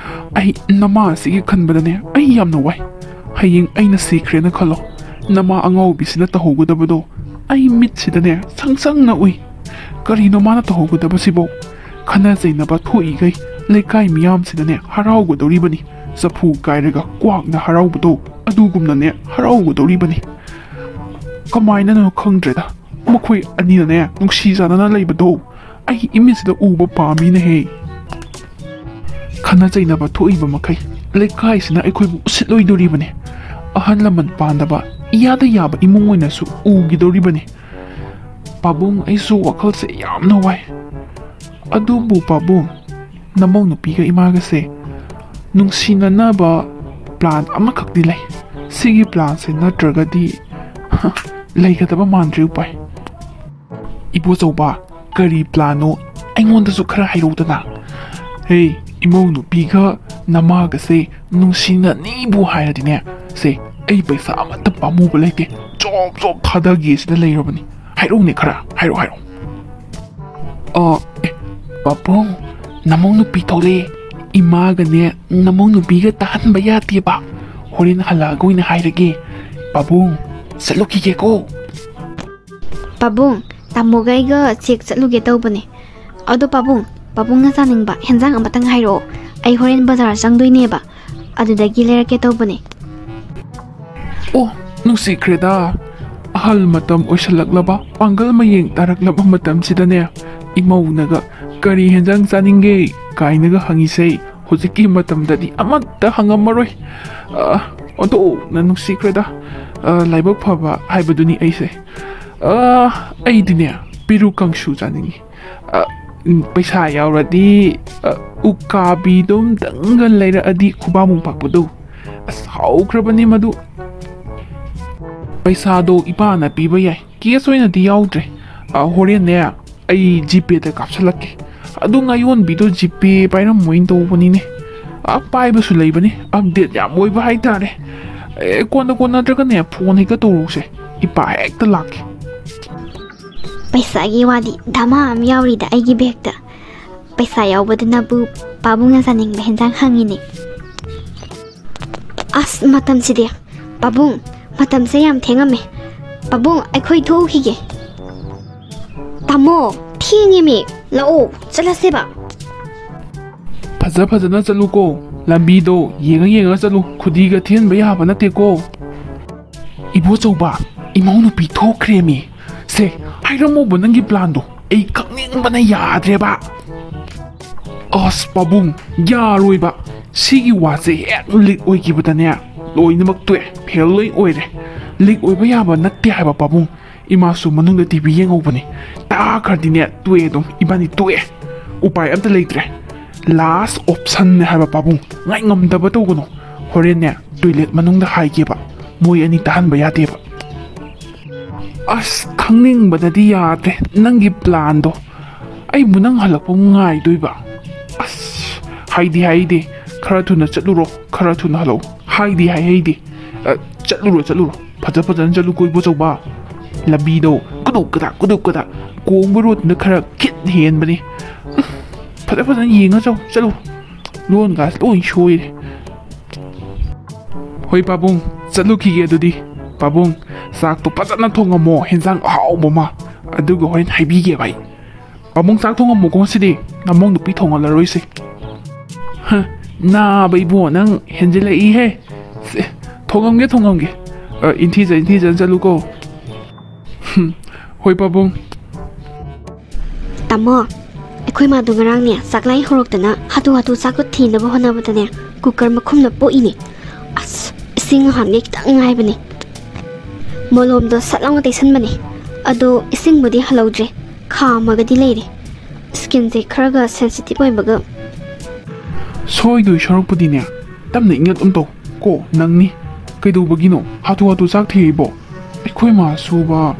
ꯑꯩ ꯅꯃꯥ ꯑꯁꯤꯒꯤ ꯈꯟꯕꯗꯅꯦ ꯑꯩ ꯌꯥꯝꯅ ꯋꯥꯏ꯫ ꯍꯌꯦꯡ ꯑꯩꯅ ꯁꯤꯈ꯭ꯔꯦꯅ ꯈꯜꯂꯣ, ꯅꯃꯥ ꯑꯉꯥꯎꯕꯤꯁꯤꯅ ꯇꯧꯍꯧꯒꯗꯕꯗꯣ ꯑꯩ ꯃꯤꯠꯁꯤꯗꯅꯦ ꯁꯪ ꯁꯪꯅ ꯎꯏ꯫ ꯀꯔꯤꯅꯣ ꯃꯥꯅ ꯇꯧꯍꯧꯒꯗꯕꯁꯤꯕꯣ? ꯈꯟꯅ ꯆꯩꯅꯕ ꯊꯣꯛꯏꯈꯩ ꯂꯩꯀꯥꯏ ꯃꯤꯌꯥꯝꯁꯤꯅꯅꯦ ꯍꯔꯥꯎꯒꯗꯧꯔꯤꯕꯅꯤ꯫ ꯆꯐꯨ ꯀꯥꯏꯔꯒ ꯀ꯭ꯋꯥꯛꯅ ꯍꯔꯥꯎꯕꯗꯣ ꯑꯗꯨꯒꯨꯝꯅꯅꯦ ꯍꯔꯥꯎꯒꯗꯧꯔꯤꯕꯅꯤ꯫ ꯀꯃꯥꯏꯅꯅꯣ ꯈꯪꯗ꯭ꯔꯦꯗ, ꯃꯈꯣꯏ ꯑꯅꯤꯅꯅꯦ ꯅꯨꯡꯁꯤ ꯆꯥꯟꯅꯅ ꯂꯩꯕꯗꯣ ꯑꯩ ꯏꯃꯤꯠꯁꯤꯗ ꯎꯕ ꯄꯥꯝꯃꯤꯅꯦꯍꯦ꯫ ꯈꯟꯅ ꯆꯩꯅꯕ ꯊꯣꯛꯏꯕ ꯃꯈꯩ ꯂꯩꯀꯥꯏꯁꯤꯅ ꯑꯩꯈꯣꯏꯕꯨ ꯎꯁꯤꯠꯂꯣꯏꯗꯧꯔꯤꯕꯅꯤ꯫ ꯑꯍꯜ ꯂꯃꯟ ꯄꯥꯟꯗꯕ ꯏꯌꯥꯗ ꯌꯥꯕ ꯏꯃꯨꯡ ꯑꯣꯏꯅꯁꯨ ꯎꯈꯤꯗꯧꯔꯤꯕꯅꯤ꯫ ꯄꯥꯕꯨꯡ, ꯑꯩꯁꯨ ꯋꯥꯈꯜꯁꯦ ꯌꯥꯝꯅ ꯋꯥꯏ꯫ ꯑꯗꯨꯕꯨ ꯄꯥꯕꯨꯡ, ꯅꯃꯧ ꯅꯨꯄꯤꯒ ꯏꯃꯥꯒꯁꯦ ꯅꯨꯡꯁꯤꯅꯅꯕ ꯄ꯭ꯂꯥꯟ ꯑꯃꯈꯛꯇꯤ ꯂꯩ꯫ ꯁꯤꯒꯤ ꯄ꯭ꯂꯥꯟꯁꯦ ꯅꯠꯇ꯭ꯔꯒꯗꯤ ꯂꯩꯒꯗꯕ ꯃꯥꯟꯗ꯭ꯔꯦ ꯎꯄꯥꯏ꯫ ꯏꯕꯣꯆꯧꯕ, ꯀꯔꯤ ꯄ꯭ꯂꯥꯟꯅꯣ? ꯑꯩꯉꯣꯟꯗꯁꯨ ꯈꯔ ꯍꯥꯏꯔꯧꯗꯅ꯫ ꯍꯦ, ꯏꯃꯧ ꯅꯨꯄꯤꯒ ꯅꯃꯥꯒꯁꯦ ꯅꯨꯡꯁꯤꯅꯅꯤꯕꯨ ꯍꯥꯏꯔꯗꯤꯅꯦ, ꯁꯦ, ꯑꯩ ꯄꯩꯁꯥ ꯑꯃꯠꯇ ꯄꯥꯝꯃꯨꯕ ꯂꯩꯇꯦ, ꯖꯣꯕ ꯖꯣꯕ ꯊꯥꯗꯒꯦ ꯁꯤꯗ ꯂꯩꯔꯕꯅꯤ꯫ ꯍꯥꯏꯔꯛꯎꯅꯦ ꯈꯔ, ꯍꯥꯏꯔꯛꯑꯣ, ꯍꯥꯏꯔꯛꯑꯣ꯫ ꯑꯣ, ꯑꯦ, ꯄꯥꯕꯨꯡ, ꯅꯃꯧ ꯅꯨꯄꯤ ꯊꯣꯛꯂꯛꯑꯦ꯫ ꯏꯃꯥꯒꯅꯦ ꯅꯃꯧ ꯅꯨꯄꯤꯒ ꯇꯥꯍꯟꯕ ꯌꯥꯗꯦꯕ꯫ ꯍꯣꯔꯦꯟ ꯍꯜꯂꯛꯑꯒ ꯑꯣꯏꯅ ꯍꯥꯏꯔꯒꯦ꯫ ꯄꯥꯕꯨꯡ, ꯆꯠꯂꯨꯈꯤꯒꯦꯀꯣ꯫ ꯄꯥꯕꯨꯡ, ꯇꯥꯃꯣꯒ ꯑꯩꯒ ꯆꯦꯛ ꯆꯠꯂꯨꯒꯦ ꯇꯧꯕꯅꯦ꯫ ꯑꯗꯣ ꯄꯥꯕꯨꯡ, ꯄꯥꯕꯨꯡꯅ ꯆꯥꯅꯤꯡꯕ ꯍꯦꯟꯖꯥꯡ ꯑꯃꯇꯪ ꯍꯥꯏꯔꯛꯑꯣ꯫ ꯑꯩ ꯍꯣꯔꯦꯟ ꯕꯖꯥꯔ ꯆꯪꯗꯣꯏꯅꯦꯕ, ꯑꯗꯨꯗꯒꯤ ꯂꯩꯔꯛꯀꯦ ꯇꯧꯕꯅꯦ꯫ ꯑꯣ, ꯅꯨꯡꯁꯤꯈ꯭ꯔꯦꯗ꯫ ꯑꯍꯜ ꯃꯇꯝ ꯑꯣꯏꯁꯜꯂꯛꯂꯕ, ꯄꯥꯡꯒꯜ ꯃꯌꯦꯡ ꯇꯥꯔꯛꯂꯕ ꯃꯇꯝꯁꯤꯗꯅꯦ, ꯏꯃꯧꯅꯒ "ꯀꯔꯤ ꯍꯦꯟꯖꯥꯡ ꯆꯥꯅꯤꯡꯒꯦ?" ꯀꯥꯏꯅꯒ ꯍꯪꯉꯤꯁꯦ, ꯍꯧꯖꯤꯛꯀꯤ ꯃꯇꯝꯗꯗꯤ ꯑꯃꯠꯇ ꯍꯪꯉꯝꯃꯔꯣꯏ꯫ ꯑ, ꯑꯣꯟꯊꯣꯛꯅ ꯅꯨꯡꯁꯤꯈ꯭ꯔꯦꯗ꯫ ꯑ, ꯂꯥꯏꯕꯛ ꯐꯕ ꯍꯥꯏꯕꯗꯨꯅꯤ ꯑꯩꯁꯦ꯫ ꯑ, ꯑꯩꯗꯤꯅꯦ, ꯄꯦꯔꯨꯛ ꯀꯥꯡꯁꯨ ꯆꯥꯅꯤꯡꯉꯤ꯫ ꯑ, ꯎꯝ, ꯄꯩꯁꯥ ꯌꯥꯎꯔꯗꯤ, ꯑ, ꯎꯀꯥꯕꯤꯗꯣ ꯑꯝꯇꯪꯒ ꯂꯩꯔꯛꯑꯗꯤ, ꯈꯨꯕꯥꯃꯨꯛ ꯄꯥꯛꯄꯗꯣ꯫ ꯑꯁ, ꯍꯥꯎꯈ꯭ꯔꯕꯅꯤ ꯃꯗꯨ꯫ ꯄꯩꯁꯥꯗꯣ ꯏꯄꯥꯅ ꯄꯤꯕ ꯌꯥꯏ, ꯀꯦꯁ ꯑꯣꯏꯅꯗꯤ ꯌꯥꯎꯗ꯭ꯔꯦ꯫ ꯑ, ꯍꯣꯔꯦꯟꯅꯦ, ꯑꯩ ꯖꯤꯄꯦꯗ ꯀꯥꯞꯁꯤꯜꯂꯛꯀꯦ꯫ ꯑꯗꯨ ꯉꯥꯌꯣꯟꯕꯤꯗꯣ ꯖꯤꯄꯦ ꯄꯥꯏꯔꯝꯃꯣꯏꯅ ꯇꯧꯕꯅꯤꯅꯦ꯫ ꯑ, ꯄꯥꯏꯕꯁꯨ ꯂꯩꯕꯅꯤ, ꯑꯞꯗꯦꯠ ꯌꯥꯝ ꯑꯣꯏꯕ ꯍꯥꯏꯇꯥꯔꯦ꯫ ꯑꯦ, ꯀꯣꯟꯅ ꯀꯣꯟꯅꯗ꯭ꯔꯒꯅꯦ, ꯐꯣꯟ ꯍꯦꯛꯇ ꯇꯧꯔꯛꯎꯁꯦ, ꯏꯄꯥ ꯍꯦꯛꯇ ꯂꯥꯛꯀꯦ꯫ ꯄꯩꯁꯥꯒꯤ ꯋꯥꯗꯤ ꯙꯃꯥ ꯑꯃ ꯌꯥꯎꯔꯤꯗ ꯑꯩꯒꯤ ꯕꯦꯒꯇ꯫ ꯄꯩꯁꯥ ꯌꯥꯎꯕꯗꯨꯅꯕꯨ ꯄꯥꯕꯨꯡꯅ ꯆꯥꯅꯤꯡꯕ ꯍꯦꯟꯖꯥꯡ ꯍꯪꯉꯤꯅꯦ꯫ ꯑꯁ, ꯃꯇꯝꯁꯤꯗꯤ꯫ ꯄꯥꯕꯨꯡ, ꯃꯇꯝꯁꯦ ꯌꯥꯝ ꯊꯦꯡꯉꯝꯃꯦ꯫ ꯄꯥꯕꯨꯡ, ꯑꯩꯈꯣꯏ ꯊꯣꯛꯎꯈꯤꯒꯦ꯫ ꯇꯥꯃꯣ, ꯊꯦꯡꯉꯦꯃꯤ꯫ ꯂꯥꯛꯑꯣ, ꯆꯠꯂꯁꯦꯕ꯫ ꯐꯖ ꯐꯖꯅ ꯆꯠꯂꯨꯀꯣ꯫ ꯂꯝꯕꯤꯗꯣ ꯌꯦꯡꯉ ꯌꯦꯡꯉ ꯆꯠꯂꯨ꯫ ꯈꯨꯗꯤꯒ ꯊꯦꯟꯕ ꯌꯥꯕ ꯅꯠꯇꯦꯀꯣ꯫ ꯏꯕꯣꯆꯧꯕ, ꯏꯃꯧ ꯅꯨꯄꯤ ꯊꯣꯛꯈ꯭ꯔꯦꯃꯤ꯫ ꯁꯦ, ꯍꯥꯏꯔꯝꯃꯣꯕ ꯅꯪꯒꯤ ꯄ꯭ꯂꯥꯟꯗꯣ꯫ ꯑꯩ ꯈꯪꯅꯤꯡꯕꯅ ꯌꯥꯗ꯭ꯔꯦꯕ꯫ ꯑꯁ ꯄꯥꯕꯨꯡ, ꯌꯥꯔꯣꯏꯕ꯫ ꯁꯤꯒꯤ ꯋꯥꯁꯦ ꯍꯦꯛ ꯂꯤꯛ ꯑꯣꯏꯈꯤꯕꯗꯅꯦ, ꯂꯣꯏꯅꯃꯛ ꯇꯣꯛꯑꯦ, ꯐꯦꯜ ꯂꯣꯏ ꯑꯣꯏꯔꯦ꯫ ꯂꯤꯛ ꯑꯣꯏꯕ ꯌꯥꯕ ꯅꯠꯇꯦ ꯍꯥꯏꯕ ꯄꯥꯕꯨꯡ꯫ ꯏꯃꯥꯁꯨ ꯃꯅꯨꯡꯗ ꯇꯤꯚꯤ ꯌꯦꯡꯍꯧꯕꯅꯤ꯫ ꯇꯥꯈ꯭ꯔꯗꯤꯅꯦ, ꯇꯣꯛꯑꯦ ꯑꯗꯨꯝ, ꯏꯕꯥꯅꯤ ꯇꯣꯛꯑꯦ꯫ ꯎꯄꯥꯏ ꯑꯝꯇ ꯂꯩꯇ꯭ꯔꯦ꯫ ꯂꯥꯁ ꯑꯣꯞꯁꯟꯅꯦ ꯍꯥꯏꯕ ꯄꯥꯕꯨꯡ, ꯉꯥꯏ ꯉꯝꯗꯕ ꯇꯧꯒꯅꯨ꯫ ꯍꯣꯔꯦꯟꯅꯦ, ꯇꯣꯏꯂꯦꯠ ꯃꯅꯨꯡꯗ ꯍꯥꯏꯒꯦꯕ, ꯃꯣꯏ ꯑꯅꯤ ꯇꯥꯍꯟꯕ ꯌꯥꯗꯦꯕ꯫ ꯑꯁ, ꯈꯪꯅꯤꯡꯕꯗꯗꯤ ꯌꯥꯗ꯭ꯔꯦ ꯅꯪꯒꯤ ꯄ꯭ꯂꯥꯟꯗꯣ꯫ ꯑꯩꯕꯨ ꯅꯪ ꯍꯜꯂꯛꯄ ꯉꯥꯏꯗꯣꯏꯕ? ꯑꯁ, ꯍꯥꯏꯗꯤ ꯍꯥꯏꯗꯦ, ꯈꯔ ꯊꯨꯅ ꯆꯠꯂꯨꯔꯣ, ꯈꯔ ꯊꯨꯅ ꯍꯜꯂꯛꯎ꯫ ꯍꯥꯏꯗꯤ ꯍꯥꯏ ꯍꯩꯗꯦ꯫ ꯑ, ꯆꯠꯂꯨꯔꯣ, ꯆꯠꯂꯨꯔꯣ, ꯐꯖ ꯐꯖꯅ ꯆꯠꯂꯨ, ꯀꯣꯏꯕ ꯆꯧꯕ꯫ ꯂꯝꯕꯤꯗꯣ ꯀꯨꯗꯨꯛ ꯀꯗꯥꯛ, ꯀꯨꯗꯨꯛ ꯀꯗꯥꯛ, ꯀꯣꯡꯕ ꯔꯣꯗꯅ ꯈꯔ ꯈꯤꯠ ꯍꯦꯟꯕꯅꯤ꯫ ꯎꯝ, ꯐꯖ ꯐꯖꯅ ꯌꯦꯡꯉ ꯆꯧ, ꯆꯠꯂꯨ꯫ ꯂꯣꯟꯒꯥꯁꯦ ꯂꯣꯏ ꯁꯣꯏꯔꯦ꯫ ꯍꯣꯏ ꯄꯥꯕꯨꯡ, ꯆꯠꯂꯨꯈꯤꯒꯦ ꯑꯗꯨꯗꯤ꯫ ꯄꯥꯕꯨꯡ, ꯆꯥꯛꯇꯣ ꯐꯖꯅ ꯊꯣꯡꯉꯝꯃꯣ, ꯍꯦꯟꯖꯥꯡ ꯑꯍꯥꯎꯕ ꯑꯃ, ꯑꯗꯨꯒ ꯍꯣꯔꯦꯟ ꯍꯥꯏꯕꯤꯒꯦꯕ ꯑꯩ꯫ ꯄꯥꯕꯨꯡ, ꯆꯥꯛ ꯊꯣꯡꯉꯝꯃꯣꯀꯣ ꯉꯁꯤꯗꯤ, ꯅꯃꯧ ꯅꯨꯄꯤ ꯊꯣꯡꯍꯜꯂꯔꯣꯏꯁꯦ꯫ ꯍ, ꯅꯥꯕ ꯏꯕꯨꯡꯉꯣ, ꯅꯪ ꯍꯦꯟꯖꯤꯜꯂꯛꯏꯍꯦ꯫ ꯁꯦ, ꯊꯣꯡꯉꯝꯒꯦ, ꯊꯣꯡꯉꯝꯒꯦ꯫ ꯑ, ꯏꯟꯊꯤꯖ, ꯏꯟꯊꯤꯖꯅ ꯆꯠꯂꯨꯀꯣ꯫ ꯍꯨꯝ, ꯍꯣꯏ ꯄꯥꯕꯨꯡ꯫ ꯇꯥꯃꯣ, ꯑꯩꯈꯣꯏ ꯃꯥꯗꯣ ꯉꯔꯥꯡꯅꯦ ꯆꯥꯛꯂꯥꯏ ꯍꯧꯔꯛꯇꯅ ꯍꯥꯊꯨ ꯍꯥꯊꯨ ꯆꯥꯛꯇꯣ ꯊꯤꯅꯕ ꯍꯣꯠꯅꯕꯗꯅꯦ ꯀꯨꯀꯔ ꯃꯈꯨꯝꯗ ꯄꯣꯛꯏꯅꯦ꯫ ꯑꯁ, ꯏꯁꯤꯡ ꯍꯥꯟꯒꯦ ꯈꯤꯇꯪ ꯉꯥꯏꯕꯅꯦ꯫ ꯃꯣꯂꯣꯝꯗꯣ ꯁꯠ ꯂꯥꯎꯅ ꯇꯩꯁꯟꯕꯅꯦ, ꯑꯗꯣ ꯏꯁꯤꯡꯕꯨꯗꯤ ꯍꯜꯍꯧꯗ꯭ꯔꯦ, ꯈꯥꯝꯃꯒꯗꯤ ꯂꯩꯔꯦ꯫ ꯁ꯭ꯀꯤꯟꯁꯦ ꯈꯔꯒ ꯁꯦꯟꯁꯤꯇꯤꯞ ꯑꯣꯏꯕꯒ꯫ ꯁꯣꯏꯗꯣꯏ ꯁꯔꯨꯛꯄꯨꯗꯤꯅꯦ, ꯇꯞꯅ ꯏꯪꯉꯛ ꯑꯝ ꯇꯧ꯫ ꯀꯣ ꯅꯪꯅꯤ꯫ ꯀꯩꯗꯧꯕꯒꯤꯅꯣ ꯍꯥꯊꯨ ꯍꯥꯊꯨ ꯆꯥꯛ ꯊꯤꯔꯤꯕꯣ? ꯑꯩꯈꯣꯏ ꯃꯥꯁꯨꯕ,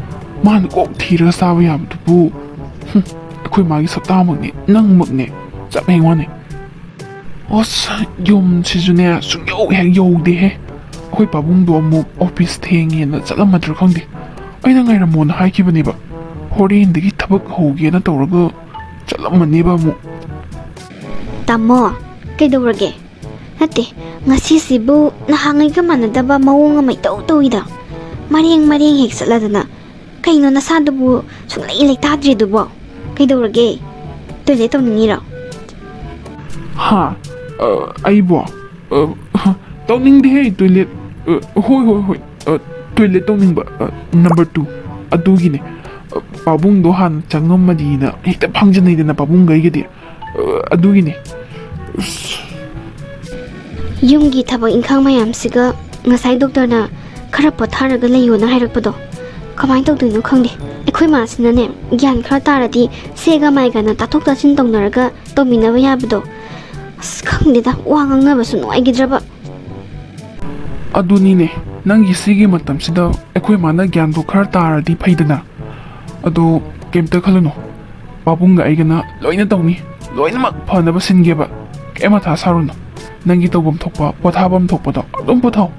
ꯃꯥꯅ ꯀꯣꯛ ꯊꯤꯔꯒ ꯆꯥꯕ ꯌꯥꯕꯗꯨꯕꯨ꯫ ꯍꯨꯝ, ꯑꯩꯈꯣꯏ ꯃꯥꯒꯤ ꯁꯛꯇꯥꯃꯛꯅꯦ, ꯅꯪꯃꯛꯅꯦ, ꯆꯞ ꯍꯦꯛ ꯃꯥꯟꯅꯩ꯫ ꯑꯁ, ꯌꯨꯝꯁꯤꯁꯨꯅꯦ, ꯁꯨꯡꯌꯧ ꯍꯦꯛ ꯌꯧꯗꯦꯍꯦ꯫ ꯑꯩꯈꯣꯏ ꯄꯥꯕꯨꯡꯗꯣ ꯑꯃꯨꯛ ꯑꯣꯐꯤꯁ ꯊꯦꯡꯉꯦꯅ ꯆꯠꯂꯝꯃꯗ꯭ꯔꯥ ꯈꯪꯗꯦ꯫ ꯑꯩꯅ ꯉꯥꯏꯔꯝꯃꯣꯅ ꯍꯥꯏꯈꯤꯕꯅꯦꯕ꯫ ꯍꯣꯔꯦꯟꯗꯒꯤ ꯊꯕꯛ ꯍꯧꯒꯦꯅ ꯇꯧꯔꯒ ꯆꯠꯂꯝꯃꯅꯦꯕ ꯑꯃꯨꯛ꯫ ꯇꯥꯃꯣ, ꯀꯩꯗꯧꯔꯒꯦ? ꯅꯠꯇꯦ, ꯉꯁꯤꯁꯤꯕꯨ ꯅꯍꯥꯟꯉꯩꯒ ꯃꯥꯟꯅꯗꯕ ꯃꯑꯣꯡ ꯑꯃ ꯏꯇꯧ ꯇꯧꯏꯗ꯫ ꯃꯔꯦꯡ ꯃꯔꯦꯡ ꯍꯦꯛ ꯆꯠꯂꯗꯅ꯫ ꯀꯩꯅꯣ ꯅꯁꯥꯗꯨꯕꯨ ꯁꯨꯡꯂꯩ ꯂꯩꯇꯥꯗ꯭ꯔꯤꯗꯨꯕꯣ? ꯀꯩꯗꯧꯔꯒꯦ? ꯇꯣꯏꯂꯦꯠ ꯇꯧꯅꯤꯡꯉꯤꯔꯣ? ꯍꯥ? ꯑ, ꯑꯩꯕꯣ? ꯑ, ꯍ, ꯇꯧꯅꯤꯡꯗꯦꯍꯦ ꯇꯣꯏꯂꯦꯠ꯫ ꯑ, ꯍꯣꯏ, ꯍꯣꯏ, ꯍꯣꯏ꯫ ꯑ, ꯇꯣꯏꯂꯦꯠ ꯇꯧꯅꯤꯡꯕ, ꯑ, ꯅꯝꯕꯔ ꯇꯨ꯫ ꯑꯗꯨꯒꯤꯅꯦ꯫ ꯑ, ꯄꯥꯕꯨꯡꯗꯣ ꯍꯥꯟꯅ ꯆꯪꯉꯝꯃꯗꯤꯅ ꯍꯦꯛꯇ ꯐꯥꯡꯖꯟꯅꯩꯗꯅ ꯄꯥꯕꯨꯡꯒ ꯑꯩꯒꯗꯤ꯫ ꯑ, ꯑꯗꯨꯒꯤꯅꯦ꯫ ꯑꯁ꯫ ꯌꯨꯝꯒꯤ ꯊꯕꯛ ꯏꯪꯈꯥꯡ ꯃꯌꯥꯝꯁꯤꯒ ꯉꯁꯥꯏ ꯗꯣꯛꯇꯔꯅ ꯈꯔ ꯄꯣꯊꯥꯔꯒ ꯂꯩꯌꯣꯅ ꯍꯥꯏꯔꯛꯄꯗꯣ ꯀꯃꯥꯏꯅ ꯇꯧꯗꯣꯏꯅꯣ ꯈꯪꯗꯦ꯫ ꯑꯩꯈꯣꯏ ꯃꯥꯁꯤꯅꯅꯦ, ꯒ꯭ꯌꯥꯟ ꯈꯔ ꯇꯥꯔꯗꯤ ꯁꯦꯒ ꯃꯥꯏꯒꯅ ꯇꯥꯊꯣꯛ ꯇꯥꯁꯤꯟ ꯇꯧꯅꯔꯒ ꯇꯧꯃꯤꯟꯅꯕ ꯌꯥꯕꯗꯣ꯫ ꯑꯁ, ꯈꯪꯗꯦꯗ, ꯋꯥ ꯉꯥꯡꯅꯕꯁꯨ ꯅꯨꯡꯉꯥꯏꯈꯤꯗ꯭ꯔꯕ꯫ ꯑꯗꯨꯅꯤꯅꯦ, ꯅꯪꯒꯤ ꯁꯤꯒꯤ ꯃꯇꯝꯁꯤꯗ ꯑꯩꯈꯣꯏ ꯃꯥꯅ ꯒ꯭ꯌꯥꯟꯗꯣ ꯈꯔ ꯇꯥꯔꯗꯤ ꯐꯩꯗꯅ꯫ ꯑꯗꯣ ꯀꯩꯝꯇ ꯈꯜꯂꯨꯅꯨ, ꯄꯥꯕꯨꯡꯒ ꯑꯩꯒꯅ ꯂꯣꯏꯅ ꯇꯧꯅꯤ, ꯂꯣꯏꯅꯃꯛ ꯐꯅꯕ ꯁꯤꯟꯒꯦꯕ꯫ ꯀꯩꯝ ꯃꯊꯥ ꯁꯥꯔꯨꯅꯨ꯫ ꯅꯪꯒꯤ ꯇꯧꯐꯝ ꯊꯣꯛꯄ, ꯄꯣꯊꯥꯐꯝ ꯊꯣꯛꯄꯗꯣ ꯑꯗꯨꯝ ꯄꯣꯊꯥꯎ꯫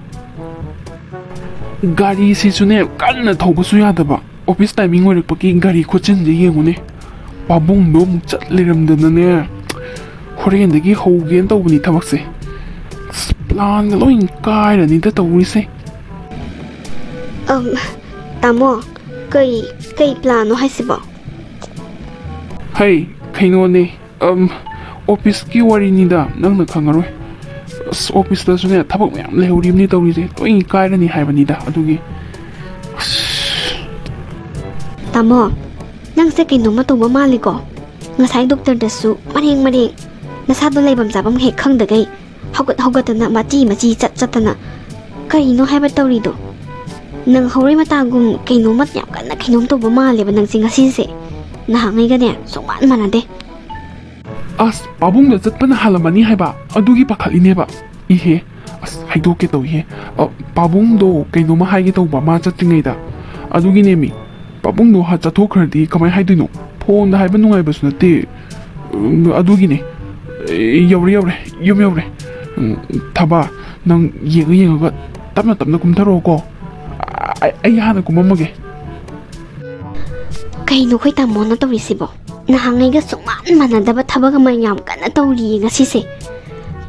ꯒꯥꯔꯤꯁꯤꯁꯨꯅꯦ, ꯀꯟꯅ ꯊꯧꯕꯁꯨ ꯌꯥꯗꯕ, ꯑꯣꯐꯤꯁ ꯇꯥꯏꯃꯤꯡ ꯑꯣꯏꯔꯛꯄꯒꯤ ꯒꯥꯔꯤ ꯈꯨꯆꯤꯟꯁꯦ ꯌꯦꯡꯉꯨꯅꯦ꯫ ꯄꯥꯕꯨꯡꯗꯣ ꯑꯃꯨꯛ ꯆꯠ ꯂꯩꯔꯝꯗꯅꯅꯦ, ꯍꯣꯔꯦꯟꯗꯒꯤ ꯍꯧꯒꯦꯅ ꯇꯧꯕꯅꯤ ꯊꯕꯛꯁꯦ꯫ ꯑꯁ, ꯄ꯭ꯂꯥꯟꯒ ꯂꯣꯏ ꯀꯥꯏꯔꯅꯤꯗ ꯇꯧꯔꯤꯁꯦ꯫ ꯑꯝ, ꯇꯥꯃꯣ, ꯀꯩ, ꯀꯩ ꯄ꯭ꯂꯥꯟꯅꯣ ꯍꯥꯏꯁꯤꯕꯣ? ꯍꯩ, ꯀꯩꯅꯣꯅꯦ, ꯑꯝ, ꯑꯣꯐꯤꯁꯀꯤ ꯋꯥꯔꯤꯅꯤꯗ, ꯅꯪꯅ ꯈꯪꯉꯔꯣꯏ꯫ ꯑꯁ, ꯑꯣꯐꯤꯁꯇꯁꯨꯅꯦ, ꯊꯕꯛ ꯃꯌꯥꯝ ꯂꯩꯍꯧꯔꯤꯕꯅꯤ ꯇꯧꯔꯤꯁꯦ, ꯂꯣꯏ ꯀꯥꯏꯔꯅꯤ ꯍꯥꯏꯕꯅꯤꯗ꯫ ꯑꯗꯨꯒꯤ ꯑꯁ꯫ ꯇꯥꯃꯣ, ꯅꯪꯁꯦ ꯀꯩꯅꯣꯝꯃ ꯇꯧꯕ ꯃꯥꯜꯂꯤꯀꯣ? ꯉꯁꯥꯏ ꯗꯣꯛꯇꯔꯗꯁꯨ ꯃꯔꯦꯡ ꯃꯔꯦꯡ, ꯅꯁꯥꯗꯣ ꯂꯩꯐꯝ ꯆꯥꯐꯝ ꯍꯦꯛ ꯈꯪꯗꯈꯩ ꯍꯧꯒꯠ ꯍꯧꯒꯠꯇꯅ, ꯃꯆꯤ ꯃꯆꯤ ꯆꯠ ꯆꯠꯇꯅ, ꯀꯔꯤꯅꯣ ꯍꯥꯏꯕ ꯇꯧꯔꯤꯗꯣ? ꯅꯪ ꯍꯧꯔꯩ ꯃꯇꯥꯒꯨꯝ ꯀꯩꯅꯣꯝꯃ ꯌꯥꯝ ꯀꯟꯅ ꯀꯩꯅꯣꯝ ꯇꯧꯕ ꯃꯥꯜꯂꯦꯕ ꯅꯪꯁꯦ ꯉꯁꯤꯁꯦ꯫ ꯅꯍꯥꯟꯉꯩꯒꯅꯦ ꯁꯨꯡꯃꯥꯟ ꯃꯥꯟꯅꯗꯦ꯫ ꯑꯁ, ꯄꯥꯕꯨꯡꯗ ꯆꯠꯄꯅ ꯍꯥꯜꯂꯝꯃꯅꯤ ꯍꯥꯏꯕ, ꯑꯗꯨꯒꯤ ꯄꯥꯈꯠꯂꯤꯅꯦꯕ꯫ ꯏꯍꯦ, ꯑꯁ, ꯍꯥꯏꯗꯣꯛꯀꯦ ꯇꯧꯏꯍꯦ꯫ ꯑ, ꯄꯥꯕꯨꯡꯗꯣ ꯀꯩꯅꯣꯝꯃ ꯍꯥꯏꯒꯦ ꯇꯧꯕ ꯃꯥ ꯆꯠꯇ꯭ꯔꯤꯉꯩꯗ꯫ ꯑꯗꯨꯒꯤꯅꯦꯃꯤ, ꯄꯥꯕꯨꯡꯗꯣ ꯍꯥ ꯆꯠꯊꯣꯛꯈ꯭ꯔꯗꯤ ꯀꯃꯥꯏ ꯍꯥꯏꯗꯣꯏꯅꯣ? ꯐꯣꯟꯗ ꯍꯥꯏꯕ ꯅꯨꯡꯉꯥꯏꯕꯁꯨ ꯅꯠꯇꯦ꯫ ꯎꯝ, ꯑꯗꯨꯒꯤꯅꯦ꯫ ꯑꯦ, ꯌꯧꯔꯦ, ꯌꯧꯔꯦ, ꯌꯨꯝ ꯌꯧꯔꯦ꯫ ꯎꯝ, ꯊꯕꯥ, ꯅꯪ ꯌꯦꯡꯉ ꯌꯦꯡꯉꯒ ꯇꯞꯅ ꯇꯞꯅ ꯀꯨꯝꯊꯔꯛꯑꯣꯀꯣ꯫ ꯑ-, ꯑꯩ ꯍꯥꯟꯅ ꯀꯨꯝꯃꯝꯃꯒꯦ꯫ ꯀꯩꯅꯣ ꯑꯩꯈꯣꯏ ꯇꯥꯃꯣꯅ ꯇꯧꯔꯤꯁꯤꯕꯣ? ꯅꯍꯥꯟꯉꯩꯒ ꯁꯨꯡꯃꯥꯟ ꯃꯥꯟꯅꯗꯕ ꯊꯕꯛ ꯑꯃ ꯌꯥꯝ ꯀꯟꯅ ꯇꯧꯔꯤꯌꯦ ꯉꯁꯤꯁꯦ꯫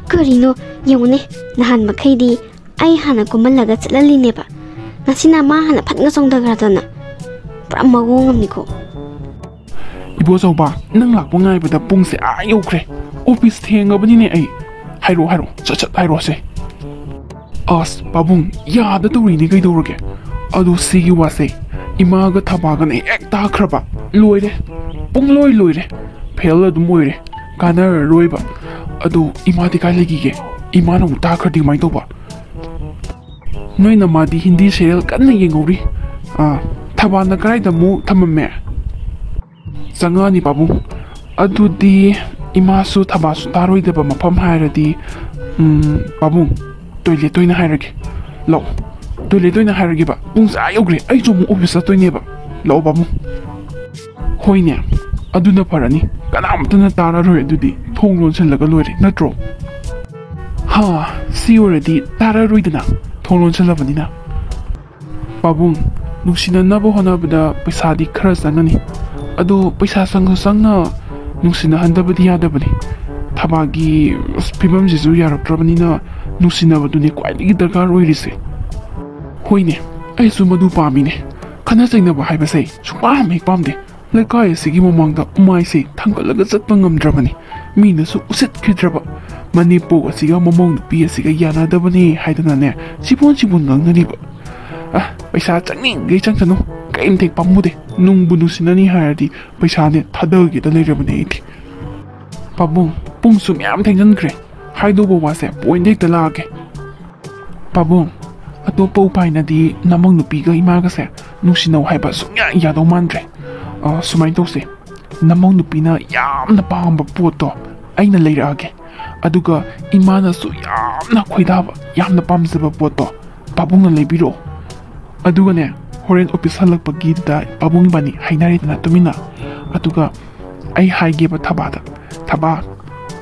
ꯀꯔꯤꯅꯣ ꯌꯦꯡꯉꯨꯅꯦ, ꯅꯍꯥꯟ ꯃꯈꯩꯗꯤ ꯑꯩ ꯍꯥꯟꯅ ꯀꯨꯝꯍꯜꯂꯒ ꯆꯠꯍꯜꯂꯤꯅꯦꯕ, ꯉꯁꯤꯅ ꯃꯥ ꯍꯥꯟꯅ ꯐꯠꯅ ꯆꯣꯡꯊꯈ꯭ꯔꯗꯅ꯫ ꯄꯨꯔꯥ ꯃꯑꯣꯡ ꯑꯃꯅꯤꯀꯣ꯫ ꯏꯕꯣꯆꯧꯕ, ꯅꯪ ꯂꯥꯛꯄ ꯉꯥꯏꯕꯗ ꯄꯨꯡꯁꯦ ꯑꯥ ꯌꯧꯈ꯭ꯔꯦ꯫ ꯑꯣꯐꯤꯁ ꯊꯦꯡꯉꯕꯅꯤꯅꯦ ꯑꯩ꯫ ꯍꯥꯏꯔꯣ, ꯍꯥꯏꯔꯣ, ꯁꯠ ꯁꯠ ꯍꯥꯏꯔꯣꯁꯦ꯫ ꯑꯁ, ꯄꯥꯕꯨꯡ, ꯌꯥꯗ ꯇꯧꯔꯤꯅꯤ ꯀꯩꯗꯧꯔꯒꯦ? ꯑꯗꯣ ꯁꯤꯒꯤ ꯋꯥꯁꯦ ꯏꯃꯥꯒ ꯊꯕꯥꯒꯅ ꯍꯦꯛ ꯇꯥꯈ꯭ꯔꯕ, ꯂꯣꯏꯔꯦ, ꯄꯨꯡꯂꯣꯏ ꯂꯣꯏꯔꯦ, ꯐꯦꯜ ꯑꯗꯨꯝ ꯑꯣꯏꯔꯦ, ꯀꯥꯟꯅꯔꯔꯣꯏꯕ꯫ ꯑꯗꯣ ꯏꯃꯥꯗꯤ ꯀꯥꯏ ꯂꯩꯈꯤꯒꯦ? ꯏꯃꯥꯅ ꯑꯃꯨꯛ ꯇꯥꯈ꯭ꯔꯗꯤ ꯀꯃꯥꯏꯅ ꯇꯧꯕ? ꯅꯣꯏ ꯅꯃꯥꯗꯤ ꯍꯤꯟꯗꯤ ꯁꯦꯔꯤꯌꯦꯜ ꯀꯟꯅ ꯌꯦꯡꯍꯧꯔꯤ꯫ ꯑꯥ, ꯊꯕꯥꯅ ꯀꯗꯥꯏꯗ ꯑꯃꯨꯛ ꯊꯝꯃꯝꯃꯦ? ꯆꯪꯉꯛꯑꯅꯤ ꯄꯥꯕꯨꯡ꯫ ꯑꯗꯨꯗꯤ ꯏꯃꯥꯁꯨ ꯊꯕꯥꯁꯨ ꯇꯥꯔꯣꯏꯗꯕ ꯃꯐꯝ ꯍꯥꯏꯔꯗꯤ, ꯎꯝ, ꯄꯥꯕꯨꯡ, ꯇꯣꯏꯂꯦꯠꯇ ꯑꯣꯏꯅ ꯍꯥꯏꯔꯒꯦ꯫ ꯂꯥꯛꯑꯣ, ꯇꯣꯏꯂꯦꯠꯇ ꯑꯣꯏꯅ ꯍꯥꯏꯔꯒꯦꯕ꯫ ꯄꯨꯡꯁꯦ ꯑꯥ ꯌꯧꯈ꯭ꯔꯦ, ꯑꯩꯁꯨ ꯑꯃꯨꯛ ꯑꯣꯐꯤꯁ ꯆꯠꯇꯣꯏꯅꯦꯕ꯫ ꯂꯥꯛꯑꯣ ꯄꯥꯕꯨꯡ꯫ ꯍꯣꯏꯅꯦ, ꯑꯗꯨꯅ ꯐꯔꯅꯤ꯫ ꯀꯅꯥꯝꯇꯅ ꯇꯥꯔꯔꯣꯏ ꯑꯗꯨꯗꯤ꯫ ꯊꯣꯡ ꯂꯣꯟꯁꯤꯜꯂꯒ ꯂꯣꯏꯔꯦ, ꯅꯠꯇ꯭ꯔꯣ? ꯍꯥ, ꯁꯤ ꯑꯣꯏꯔꯗꯤ ꯇꯥꯔꯔꯣꯏꯗꯅ, ꯊꯣꯡ ꯂꯣꯟꯁꯤꯜꯂꯕꯅꯤꯅ꯫ ꯄꯥꯕꯨꯡ, ꯅꯨꯡꯁꯤꯅꯅꯕ ꯍꯣꯠꯅꯕꯗ ꯄꯩꯁꯥꯗꯤ ꯈꯔ ꯆꯪꯒꯅꯤ꯫ ꯑꯗꯣ ꯄꯩꯁꯥ ꯆꯪꯁꯨ ꯆꯪꯅ ꯅꯨꯡꯁꯤꯅꯍꯟꯗꯕꯗꯤ ꯌꯥꯗꯕꯅꯤ꯫ ꯊꯕꯥꯒꯤ, ꯑꯁ, ꯐꯤꯕꯝꯁꯤꯁꯨ ꯌꯥꯔꯛꯇ꯭ꯔꯕꯅꯤꯅ ꯅꯨꯡꯁꯤꯅꯕꯗꯨꯅꯤ ꯈ꯭ꯋꯥꯏꯗꯒꯤ ꯗꯔꯀꯥꯔ ꯑꯣꯏꯔꯤꯁꯦ꯫ ꯍꯣꯏꯅꯦ, ꯑꯩꯁꯨ ꯃꯗꯨ ꯄꯥꯝꯃꯤꯅꯦ꯫ ꯈꯠꯅ ꯆꯩꯅꯕ ꯍꯥꯏꯕꯁꯦ ꯁꯨꯡꯄꯥꯝ ꯍꯦꯛ ꯄꯥꯝꯗꯦ꯫ ꯂꯩꯀꯥꯏ ꯑꯁꯤꯒꯤ ꯃꯃꯥꯡꯗ ꯃꯥꯏꯁꯦ ꯊꯥꯡꯒꯠꯂꯒ ꯆꯠꯄ ꯉꯝꯗ꯭ꯔꯕꯅꯤ꯫ ꯃꯤꯅꯁꯨ ꯎꯁꯤꯠꯈꯤꯗ꯭ꯔꯕ꯫ ꯃꯅꯦꯝꯄꯧ ꯑꯁꯤꯒ ꯃꯃꯧ ꯅꯨꯄꯤ ꯑꯁꯤꯒ ꯌꯥꯅꯗꯕꯅꯦ ꯍꯥꯏꯗꯅꯅꯦ, ꯁꯤꯕꯣꯟ ꯁꯤꯕꯣꯟ ꯉꯥꯡꯅꯔꯤꯕ꯫ ꯑ, ꯄꯩꯁꯥ ꯆꯪꯅꯤꯡꯒꯩ ꯆꯪꯁꯅꯨ, ꯀꯔꯤꯝꯇ ꯍꯦꯛ ꯄꯥꯝꯃꯨꯗꯦ꯫ ꯅꯨꯡꯕꯨ ꯅꯨꯡꯁꯤꯅꯅꯤ ꯍꯥꯏꯔꯗꯤ ꯄꯩꯁꯥꯅꯦ ꯊꯥꯗꯒꯦꯗ ꯂꯩꯔꯕꯅꯦ ꯑꯩꯗꯤ꯫ ꯄꯥꯕꯨꯡ, ꯄꯨꯡꯁꯨ ꯃꯌꯥꯝ ꯊꯦꯡꯖꯤꯟꯈ꯭ꯔꯦ꯫ ꯍꯥꯏꯗꯧꯕ ꯋꯥꯁꯦ ꯄꯣꯏꯟꯗ ꯍꯦꯛꯇ ꯂꯥꯛꯑꯒꯦ꯫ ꯄꯥꯕꯨꯡ, ꯑꯇꯣꯞꯄ ꯎꯄꯥꯏꯅꯗꯤ ꯅꯃꯧ ꯅꯨꯄꯤꯒ ꯏꯃꯥꯒꯁꯦ ꯅꯨꯡꯁꯤꯅꯧ ꯍꯥꯏꯕ ꯁꯨꯡꯌꯥ ꯌꯥꯗꯧ ꯃꯥꯟꯗ꯭ꯔꯦ꯫ ꯑ, ꯁꯨꯃꯥꯏꯅ ꯇꯧꯁꯦ, ꯅꯃꯧ ꯅꯨꯄꯤꯅ ꯌꯥꯝꯅ ꯄꯥꯝꯕ ꯄꯣꯠꯇꯣ ꯑꯩꯅ ꯂꯩꯔꯛꯑꯒꯦ, ꯑꯗꯨꯒ ꯏꯃꯥꯅꯁꯨ ꯌꯥꯝꯅ ꯈꯣꯏꯗꯥꯕ, ꯌꯥꯝꯅ ꯄꯥꯝꯖꯕ ꯄꯣꯠꯇꯣ ꯄꯥꯕꯨꯡꯅ ꯂꯩꯕꯤꯔꯛꯑꯣ꯫ ꯑꯗꯨꯒꯅꯦ, ꯍꯣꯔꯦꯟ ꯑꯣꯐꯤꯁ ꯍꯜꯂꯛꯄꯒꯤꯗ ꯄꯥꯕꯨꯡ ꯏꯕꯥꯅꯤ ꯍꯥꯏꯅꯔꯦꯗꯅ ꯇꯨꯃꯤꯟꯅ, ꯑꯗꯨꯒ ꯑꯩ ꯍꯥꯏꯒꯦꯕ ꯊꯕꯥꯗ, "ꯊꯕꯥ,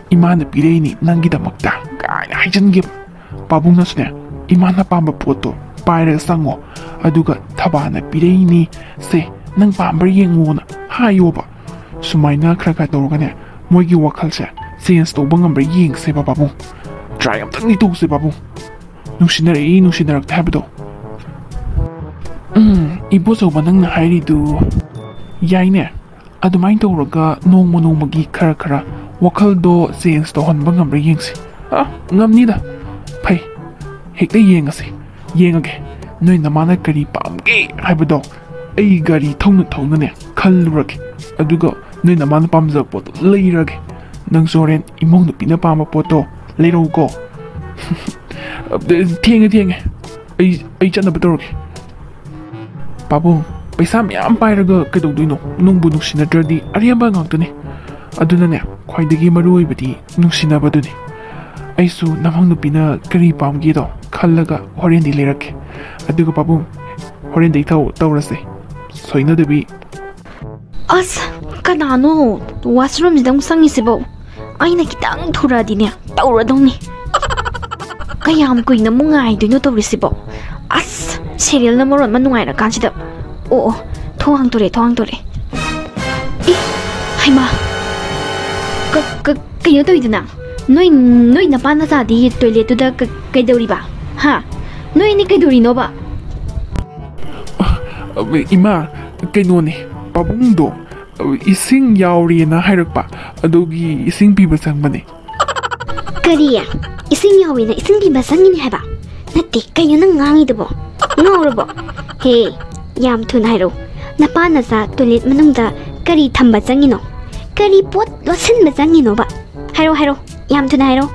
ꯏꯃꯥꯅ ꯄꯤꯔꯛꯏꯅꯤ ꯅꯪꯒꯤꯗꯃꯛꯇ" ꯀꯥꯏꯅ ꯍꯥꯏꯖꯤꯟꯒꯦꯕ꯫ ꯄꯥꯕꯨꯡꯅꯁꯨꯅꯦ, "ꯏꯃꯥꯅ ꯄꯥꯝꯕ ꯄꯣꯠꯇꯣ ꯄꯥꯏꯔꯒ ꯆꯪꯉꯣ, ꯑꯗꯨꯒ ꯊꯕꯥꯅ ꯄꯤꯔꯛꯏꯅꯤ, ꯁꯦ, ꯅꯪ ꯄꯥꯝꯕ꯭ꯔꯥ ꯌꯦꯡꯉꯣꯅ" ꯍꯥꯏꯌꯣꯕ꯫ ꯁꯨꯃꯥꯏꯅ ꯈꯔ ꯈꯔ ꯇꯧꯔꯒꯅꯦ, ꯃꯣꯏꯒꯤ ꯋꯥꯈꯜꯁꯦ ꯆꯦꯟꯖ ꯇꯧꯕ ꯉꯝꯕ꯭ꯔꯥ ꯌꯦꯡꯁꯦꯕ ꯄꯥꯕꯨꯡ꯫ ꯇ꯭ꯔꯥꯏ ꯑꯝꯇꯪꯗꯤ ꯇꯧꯁꯦ ꯄꯥꯕꯨꯡ꯫ ꯅꯨꯡꯁꯤꯅꯔꯛꯏ ꯅꯨꯡꯁꯤꯅꯔꯛꯇꯦ ꯍꯥꯏꯕꯗꯣ꯫ ꯎꯝ, ꯏꯕꯣꯆꯧꯕ, ꯅꯪꯅ ꯍꯥꯏꯔꯤꯗꯨ ꯌꯥꯏꯅꯦ꯫ ꯑꯗꯨꯃꯥꯏꯅ ꯇꯧꯔꯒ ꯅꯣꯡꯃ ꯅꯣꯡꯃꯒꯤ ꯈꯔ ꯈꯔ ꯋꯥꯈꯜꯗꯣ ꯆꯦꯟꯖ ꯇꯧꯍꯟꯕ ꯉꯝꯕ꯭ꯔꯥ ꯌꯦꯡꯁꯤ꯫ ꯑ, ꯉꯝꯅꯤꯗ꯫ ꯐꯩ, ꯍꯦꯛꯇ ꯌꯦꯡꯉꯁꯤ꯫ ꯌꯦꯡꯉꯒꯦ, ꯅꯣꯏ ꯅꯃꯥꯅ ꯀꯔꯤ ꯄꯥꯝꯒꯦ ꯍꯥꯏꯕꯗꯣ ꯑꯩ ꯒꯥꯔꯤ ꯊꯧꯅ ꯊꯧꯅꯅꯦ ꯈꯜꯂꯨꯔꯒꯦ, ꯑꯗꯨꯒ ꯅꯣꯏ ꯅꯃꯥꯅ ꯄꯥꯝꯖꯕ ꯄꯣꯠꯇꯣ ꯂꯩꯔꯒꯦ꯫ ꯅꯪꯁꯨ ꯍꯣꯔꯦꯟ ꯏꯃꯧ ꯅꯨꯄꯤꯅ ꯄꯥꯝꯕ ꯄꯣꯠꯇꯣ ꯂꯩꯔꯛꯎꯀꯣ꯫ ꯊꯦꯡꯉꯦ, ꯊꯦꯡꯉꯦ, ꯑꯩ, ꯑꯩ ꯆꯠꯅꯕ ꯇꯧꯔꯒꯦ꯫ ꯄꯥꯕꯨꯡ, ꯄꯩꯁꯥ ꯃꯌꯥꯝ ꯄꯥꯏꯔꯒ ꯀꯩꯗꯧꯗꯣꯏꯅꯣ? ꯅꯨꯡꯕꯨ ꯅꯨꯡꯁꯤꯅꯗ꯭ꯔꯗꯤ ꯑꯔꯦꯝꯕ ꯉꯥꯛꯇꯅꯤ꯫ ꯑꯗꯨꯅꯅꯦ, ꯈ꯭ꯋꯥꯏꯗꯒꯤ ꯃꯔꯨ ꯑꯣꯏꯕꯗꯤ ꯅꯨꯡꯁꯤꯅꯕꯗꯨꯅꯤ꯫ ꯑꯩꯁꯨ ꯅꯃꯧ ꯅꯨꯄꯤꯅ ꯀꯔꯤ ꯄꯥꯝꯒꯦꯗꯣ ꯈꯜꯂꯒ ꯍꯣꯔꯦꯟꯗꯤ ꯂꯩꯔꯛꯀꯦ꯫ ꯑꯗꯨꯒ ꯄꯥꯕꯨꯡ, ꯍꯣꯔꯦꯟꯗꯤ ꯊꯧ-, ꯇꯧꯔꯁꯦ꯫ ꯁꯣꯏꯅꯗꯕꯤ꯫ ꯑꯁ, ꯀꯅꯥꯅꯣ ꯋꯥꯁꯔꯨꯝꯁꯤꯗ ꯑꯃꯨꯛ ꯆꯪꯉꯤꯁꯤꯕꯣ? ꯑꯩꯅ ꯈꯤꯇꯪ ꯊꯨꯔꯛꯑꯗꯤꯅꯦ, ꯇꯧꯔꯗꯧꯅꯤ꯫ ꯀꯌꯥꯝ ꯀꯨꯏꯅ ꯑꯃꯨꯛ ꯉꯥꯏꯗꯣꯏꯅꯣ ꯇꯧꯔꯤꯁꯤꯕꯣ? ꯑꯁ, ꯁꯦꯔꯤꯌꯦꯜꯅ ꯃꯔꯣꯟ ꯑꯃ ꯅꯨꯡꯉꯥꯏꯔꯀꯥꯟꯁꯤꯗ꯫ ꯑꯣ, ꯑꯣ, ꯊꯣꯡ ꯍꯥꯡꯗꯣꯔꯛꯑꯦ, ꯊꯣꯡ ꯍꯥꯡꯗꯣꯔꯛꯑꯦ꯫ ꯑꯦ, ꯍꯩꯃꯥ! ꯀ-, ꯀ-, ꯀꯩꯅꯣ ꯇꯧꯔꯤꯗꯨꯅ? ꯅꯣꯏ, ꯅꯣꯏ ꯅꯄꯥ ꯅꯆꯥꯗꯤ ꯇꯣꯏꯂꯦꯠꯇꯨꯗ ꯀ-, ꯀꯩꯗꯧꯔꯤꯕ? ꯍꯥ? ꯅꯣꯏ ꯑꯅꯤ ꯀꯩꯗꯧꯔꯤꯅꯣꯕ? ꯑ, ꯏꯃꯥ, ꯀꯩꯅꯣꯅꯦ, ꯄꯥꯕꯨꯡꯗꯣ, ꯑ, ꯏꯁꯤꯡ ꯌꯥꯎꯔꯦꯅ ꯍꯥꯏꯔꯛꯄ, ꯑꯗꯨꯒꯤ ꯏꯁꯤꯡ ꯄꯤꯕ ꯆꯪꯕꯅꯦ꯫ ꯀꯔꯤ? ꯏꯁꯤꯡ ꯌꯥꯎꯋꯦꯅ ꯏꯁꯤꯡ ꯄꯤꯕ ꯆꯪꯉꯤꯅꯦ ꯍꯥꯏꯕ? ꯅꯠꯇꯦ, ꯀꯩꯅꯣ ꯅꯪ ꯉꯥꯡꯉꯤꯗꯨꯕꯣ? ꯉꯥꯎꯔꯕꯣ? ꯍꯦ, ꯌꯥꯝ ꯊꯨꯅ ꯍꯥꯏꯔꯛꯎ꯫ ꯅꯄꯥ ꯅꯆꯥ ꯇꯣꯏꯂꯦꯠ ꯃꯅꯨꯡꯗ ꯀꯔꯤ ꯊꯝꯕ ꯆꯪꯉꯤꯅꯣ? ꯀꯔꯤ ꯄꯣꯠ ꯂꯣꯠꯁꯤꯟꯕ ꯆꯪꯉꯤꯅꯣꯕ? ꯍꯥꯏꯔꯣ, ꯍꯥꯏꯔꯣ, ꯌꯥꯝ ꯊꯨꯅ ꯍꯥꯏꯔꯣ꯫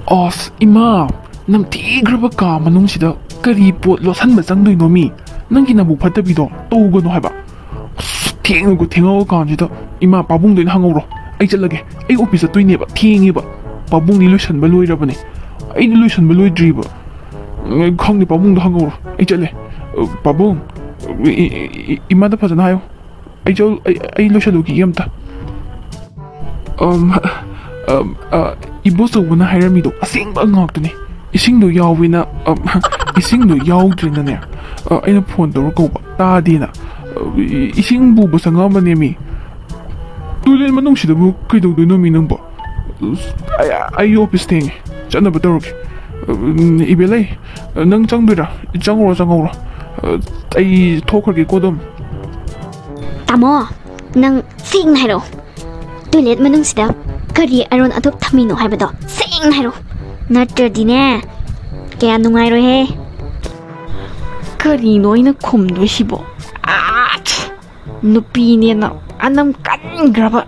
ꯑꯁ, ꯏꯃꯥ, ꯅꯝꯊꯤꯈ꯭ꯔꯕ ꯀꯥ ꯃꯅꯨꯡꯁꯤꯗ ꯀꯔꯤ ꯄꯣꯠ ꯂꯣꯠꯁꯤꯟꯕ ꯆꯪꯗꯣꯏꯅꯣ ꯃꯤ? ꯅꯪꯒꯤ ꯅꯕꯨꯛ ꯐꯠꯇꯕꯤꯗꯣ ꯇꯧꯒꯅꯨ ꯍꯥꯏꯕ꯫ ꯑꯁ, ꯊꯦꯡꯉꯒ ꯊꯦꯡꯉꯛꯑ ꯀꯥꯟꯁꯤꯗ, ꯏꯃꯥ, ꯄꯥꯕꯨꯡꯗ ꯑꯣꯏꯅ ꯍꯪꯍꯧꯔꯣ꯫ ꯑꯩ ꯆꯠꯂꯒꯦ꯫ ꯑꯩ ꯑꯣꯐꯤꯁ ꯆꯠꯇꯣꯏꯅꯦꯕ, ꯊꯦꯡꯉꯦꯕ꯫ ꯄꯥꯕꯨꯡꯗꯤ ꯂꯣꯏꯁꯟꯕ ꯂꯣꯏꯔꯕꯅꯦ, ꯑꯩꯗꯤ ꯂꯣꯏꯁꯟꯕ ꯂꯣꯏꯗ꯭ꯔꯤꯕ꯫ ꯎꯝ, ꯈꯪꯗꯦ, ꯄꯥꯕꯨꯡꯗ ꯍꯪꯍꯧꯔꯣ꯫ ꯑꯩ ꯆꯠꯂꯦ꯫ ꯑ, ꯄꯥꯕꯨꯡ, ꯏ-, ꯏ-, ꯏ-, ꯏꯃꯥꯗ ꯐꯖꯅ ꯍꯥꯏꯌꯣ꯫ ꯑꯩ ꯆꯠ-, ꯑꯩ, ꯑꯩ ꯂꯣꯏꯁꯜꯂꯨꯈꯤꯒꯦ ꯑꯝꯇ꯫ ꯑꯝ, ꯑꯝ, ꯑ, ꯏꯕꯣꯆꯧꯕꯅ ꯍꯥꯏꯔꯝꯃꯤꯗꯣ ꯑꯁꯦꯡꯕ ꯉꯥꯛꯇꯅꯦ꯫ ꯏꯁꯤꯡꯗꯣ ꯌꯥꯎꯋꯦꯅ, ꯑꯝ, ꯏꯁꯤꯡꯗꯣ ꯌꯥꯎꯗ꯭ꯔꯦꯅꯅꯦ, ꯑ, ꯑꯩꯅ ꯐꯣꯟ ꯇꯧꯔ ꯀꯧꯕ, ꯇꯥꯗꯦꯅ꯫ ꯑ, ꯏ-, ꯏꯁꯤꯡ ꯄꯨꯕ ꯆꯪꯉꯛꯑꯝꯕꯅꯦꯃꯤ꯫ ꯇꯣꯏꯂꯦꯠ ꯃꯅꯨꯡꯁꯤꯗꯕꯨ ꯀꯩꯗꯧꯗꯣꯏꯅꯣ ꯃꯤ ꯅꯪꯕꯣ? ꯑꯩ, ꯑꯩ ꯑꯣꯐꯤꯁ ꯊꯦꯡꯉꯦ, ꯆꯠꯅꯕ ꯇꯧꯔꯒꯦ꯫ ꯎꯝ, ꯏꯕꯦꯂꯩ, ꯅꯪ ꯆꯪꯗꯣꯏꯔꯥ? ꯆꯪꯉꯨꯔꯣ, ꯆꯪꯉꯨꯔꯣ꯫ ꯑꯩ ꯊꯣꯛꯈ꯭ꯔꯒꯦꯀꯣ ꯑꯗꯨꯝ꯫ ꯇꯥꯃꯣ, ꯅꯪ ꯁꯦꯡꯅ ꯍꯥꯏꯔꯛꯑꯣ꯫ ꯇꯣꯏꯂꯦꯠ ꯃꯅꯨꯡꯁꯤꯗ ꯀꯔꯤ ꯑꯔꯣꯟ ꯑꯊꯨꯞ ꯊꯝꯃꯤꯅꯣ ꯍꯥꯏꯕꯗꯣ ꯁꯦꯡꯅ ꯍꯥꯏꯔꯛꯑꯣ꯫ ꯅꯠꯇ꯭ꯔꯗꯤꯅꯦ, ꯀꯌꯥ ꯅꯨꯡꯉꯥꯏꯔꯣꯏꯍꯦ꯫ ꯀꯔꯤꯅꯣ ꯑꯩꯅ ꯈꯨꯝꯗꯣꯏꯁꯤꯕꯣ? ꯑꯥꯠ! ꯅꯨꯄꯤꯅꯦꯅ ꯑꯅꯝ ꯀꯟꯈ꯭ꯔꯕ꯫